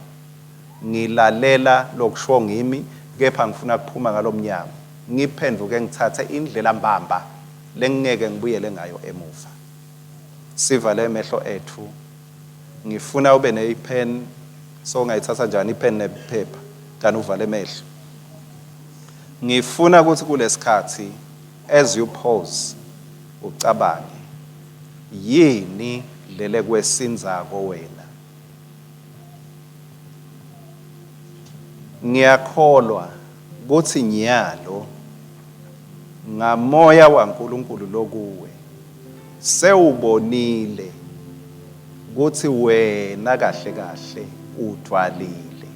[SPEAKER 1] ngilalela lokushiwo ngimi, kepha ngifuna kuphuma ngalomnyango, ngiphenduke ngithathe indlela mbamba lengingeke ngibuyele ngayo emuva. Sivale emehlo ethu. Ngifuna ube neyipen, so ungayithatha njani ipen nephepha kanti uvale emehlo. Ngifuna ukuthi kulesikhathi as you pause ucabange yini lele kwesinzako wena. Ngiyakholwa kuthi nyalo ngamoya waNkulunkulu lokuwe sewubonile kuthi wena kahle kahle udvwalile,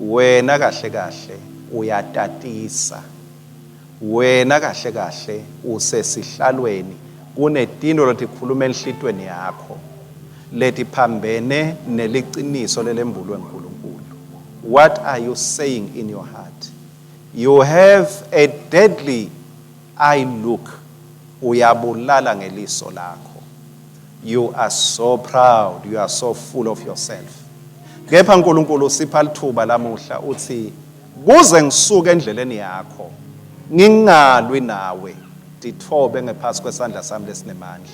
[SPEAKER 1] wena kahle kahle uyatatisa, wena kahle kahle usesihlalweni, kunetinto lotikhuluma enhlitweni yakho letiphambene neliciniso lelembulwe nguNkulunkulu. What are you saying in your heart? You have a deadly eye look. Uyabulala ngeliso lakho. You are so proud, you are so full of yourself. Kepha uNkulunkulu usipha lithuba lamuhla uthi kuze ngisuke endleleni yakho ngingalwi nawe titfobe ngephasi kwesandla sami lesinemandla.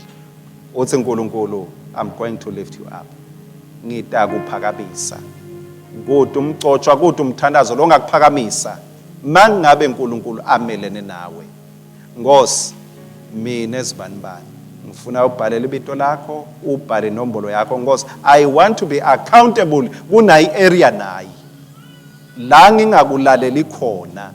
[SPEAKER 1] Uthi uNkulunkulu I'm going to lift you up. Ngitakuphakamisa. Kude umcotshwa kude umthandazo longakuphakamisa mangabe uNkulunkulu amelene nawe. Nkosi mina zibanibani ngifuna ubhalele ibito lakho ubhale inombolo yakho Nkosi I want to be accountable kunayi area nayi la ngingakulaleli khona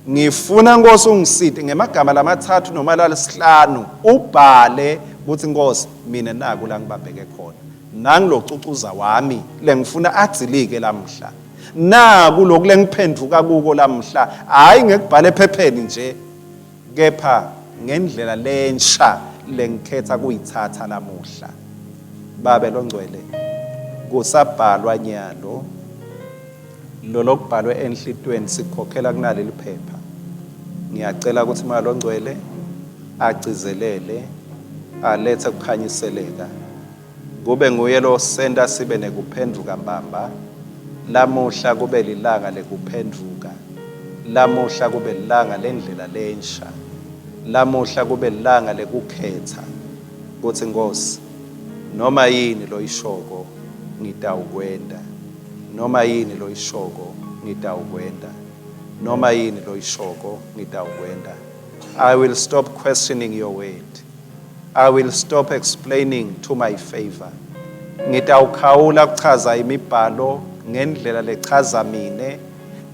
[SPEAKER 1] ngifuna Nkosi ungisite ngemagama lamathathu noma lalisihlanu ubhale ukuthi Nkosi mina naku la ngibambeke khona nangilocucuza wami lengifuna adzilike lamhla naku lokhu lengiphenduka kuko lamhla hayi ngekubhala ephepheni nje kepha ngendlela lensha lengikhetha kuyithatha lamuhla babe longcwele kusabhalwa nyalo lolokubhalwe enhlitweni sikhokhela kunaleli phepha ngiyacela ukuthi moya longcwele agcizelele alethe kukhanyiseleka Kube nguye losenta sibe nekuphendvuka mbamba. Lamuhla kube lilanga lekuphendvuka. Lamuhla kube lilanga lendlela lensha. Lamuhla kube lilanga lekukhetsa kutsi Nkhosi noma yini loyishoko ngitawukwenta. Noma yini loyishoko ngitawukwenta. Noma yini loyishoko ngitawukwenta. I will stop questioning your word. I will stop explaining to my favor. Ngitawukhawula kuchaza imibhalo ngendlela lechaza mine,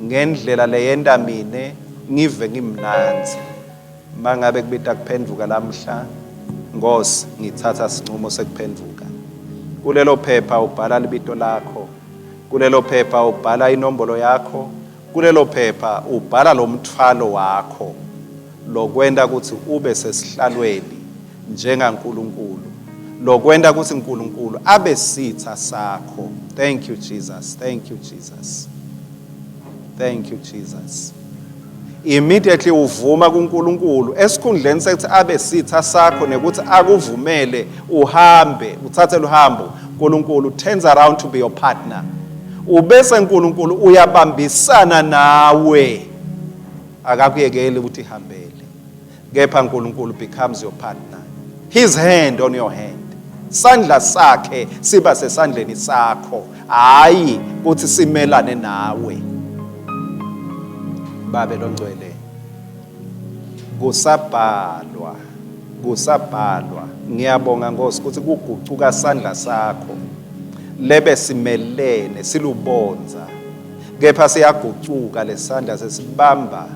[SPEAKER 1] ngendlela leyenta mine ngive ngimnandzi. Mangabe kubita kuphendvuka lamhla, Nkosi, ngithatha sinqumo sekuphendvuka. Kulelo phepha ubhala libito lakho. Kulelo phepha ubhala inombolo yakho. Kulelo phepha ubhala lomthwalo wakho. Lokwenta kutsi ube sesihlalweni njengaNkulunkulu, lokwenta kutsi Nkulunkulu abe sitsa sakho. Thank you Jesus. Thank you Jesus. Thank you Jesus. Immediately uvuma kuNkulunkulu esikhundleni sekuthi abe sitha sakho nekuthi akuvumele uhambe uthathe luhambo uNkulunkulu turns around to be your partner ubese uNkulunkulu uyabambisana nawe akakuyekeli ukuthi ihambele kepha uNkulunkulu becomes your partner his hand on your hand sandla sakhe siba sesandleni sakho hayi ukuthi simelane nawe babe longcwele kusabhalwa kusabhalwa ngiyabonga Nkosi ukuthi kugucuka sandla sakho lebe simelene silubonza Kepha siyagucuka lesandla sesibamba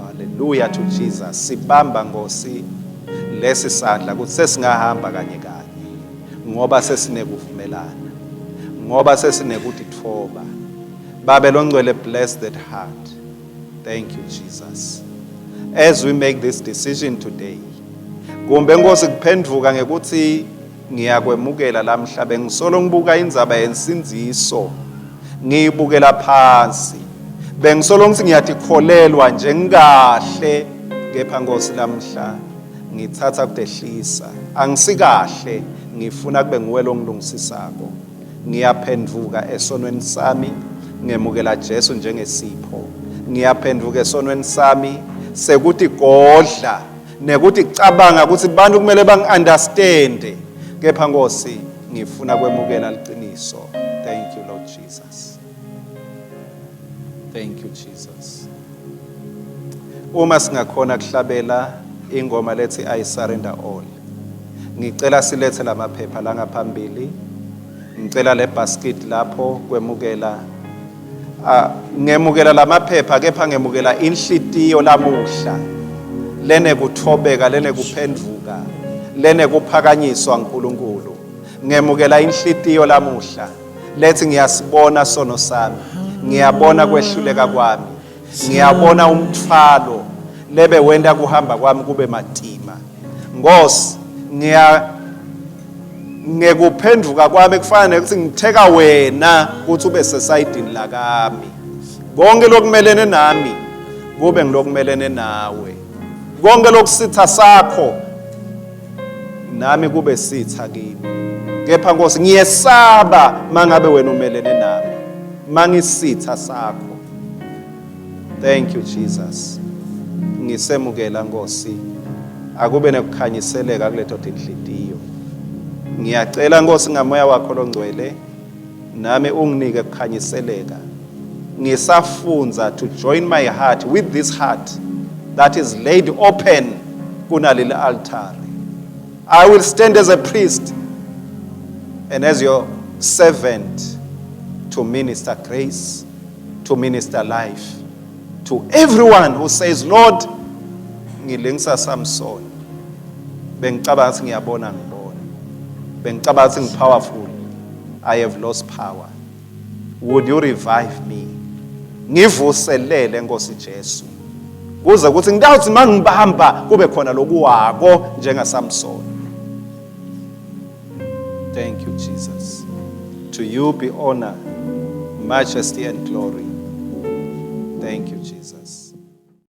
[SPEAKER 1] haleluya to Jesus sibamba Nkosi lesi sandla ukuthi sesingahamba kanye kanye ngoba sesinekuvumelana ngoba sesinekutitfoba babe longcwele bless that heart thank you Jesus as we make this decision today kumbe Nkosi kuphenduka ngekuthi Ngiyakwemukela lamhla bengisolo ngibuka indzaba yensindziso ngiyibukela phansi. Bengisolo ngithi ngiyatikholelwa nje ngikahle kepha Nkosi lamhla ngithatha kudehlisa. Angisikahle ngifuna kube nguwe longilungisisako. Ngiyaphendvuka esonweni sami ngemukela Jesu njengesipho. Ngiyaphendvuka esonweni sami sekutigodla nekuthi cabanga ukuthi bantu kumele bangi-understande kepha Nkosi ngifuna kwemukela liqiniso. Thank you Lord Jesus. Thank you Jesus. Uma singakhona kuhlabela ingoma lethi I surrender all. Ngicela silethe lamaphepha la ngaphambili. Ngicela le basket lapho kwemukela Ah, ngemukela lamaphepha kepha ngemukela inhlitiyo lamuhla lenekuthobeka lenekuphendvuka lenekuphakanyiswa uNkulunkulu ngemukela inhlitiyo lamuhla lethi ngiyasibona sono sami ngiyabona kwehluleka kwami ngiyabona umthwalo lebe wenta kuhamba kwami kube matima Nkosi ngiya ngekuphenduka kwami kufana nekuthi ngitheka wena ukuthi ube sesayidini lakami konke lokumelene nami kube ngilokumelene nawe konke lokusitha sakho nami kube sitha kimi. Kepha Nkosi, ngiyesaba mangabe wena umelene nami, mangisitha sakho. Thank you, Jesus. Ngisemukela, Nkosi, akube nekukhanyiseleka kuleto tinhlitiyo. Ngiyacela, Nkosi, ngamoya wakho longcwele, nami unginike kukhanyiseleka ngisafundza to join my heart with this heart that is laid open kunaleli altare. I will stand as a priest and as your servant to minister grace, to minister life to everyone who says, "Lord, ngilingisa Samson. Bengicabanga ukuthi ngiyabona, ngibona. Bengicabanga ukuthi ngipowerful. I have lost power. Would you revive me? Ngivuselele, Nkosi Jesu, kuze kuthi ngitawuthi mangibamba kube khona lokuwako njengaSamson." Thank you, Jesus. To you be honor, majesty and glory. Thank you.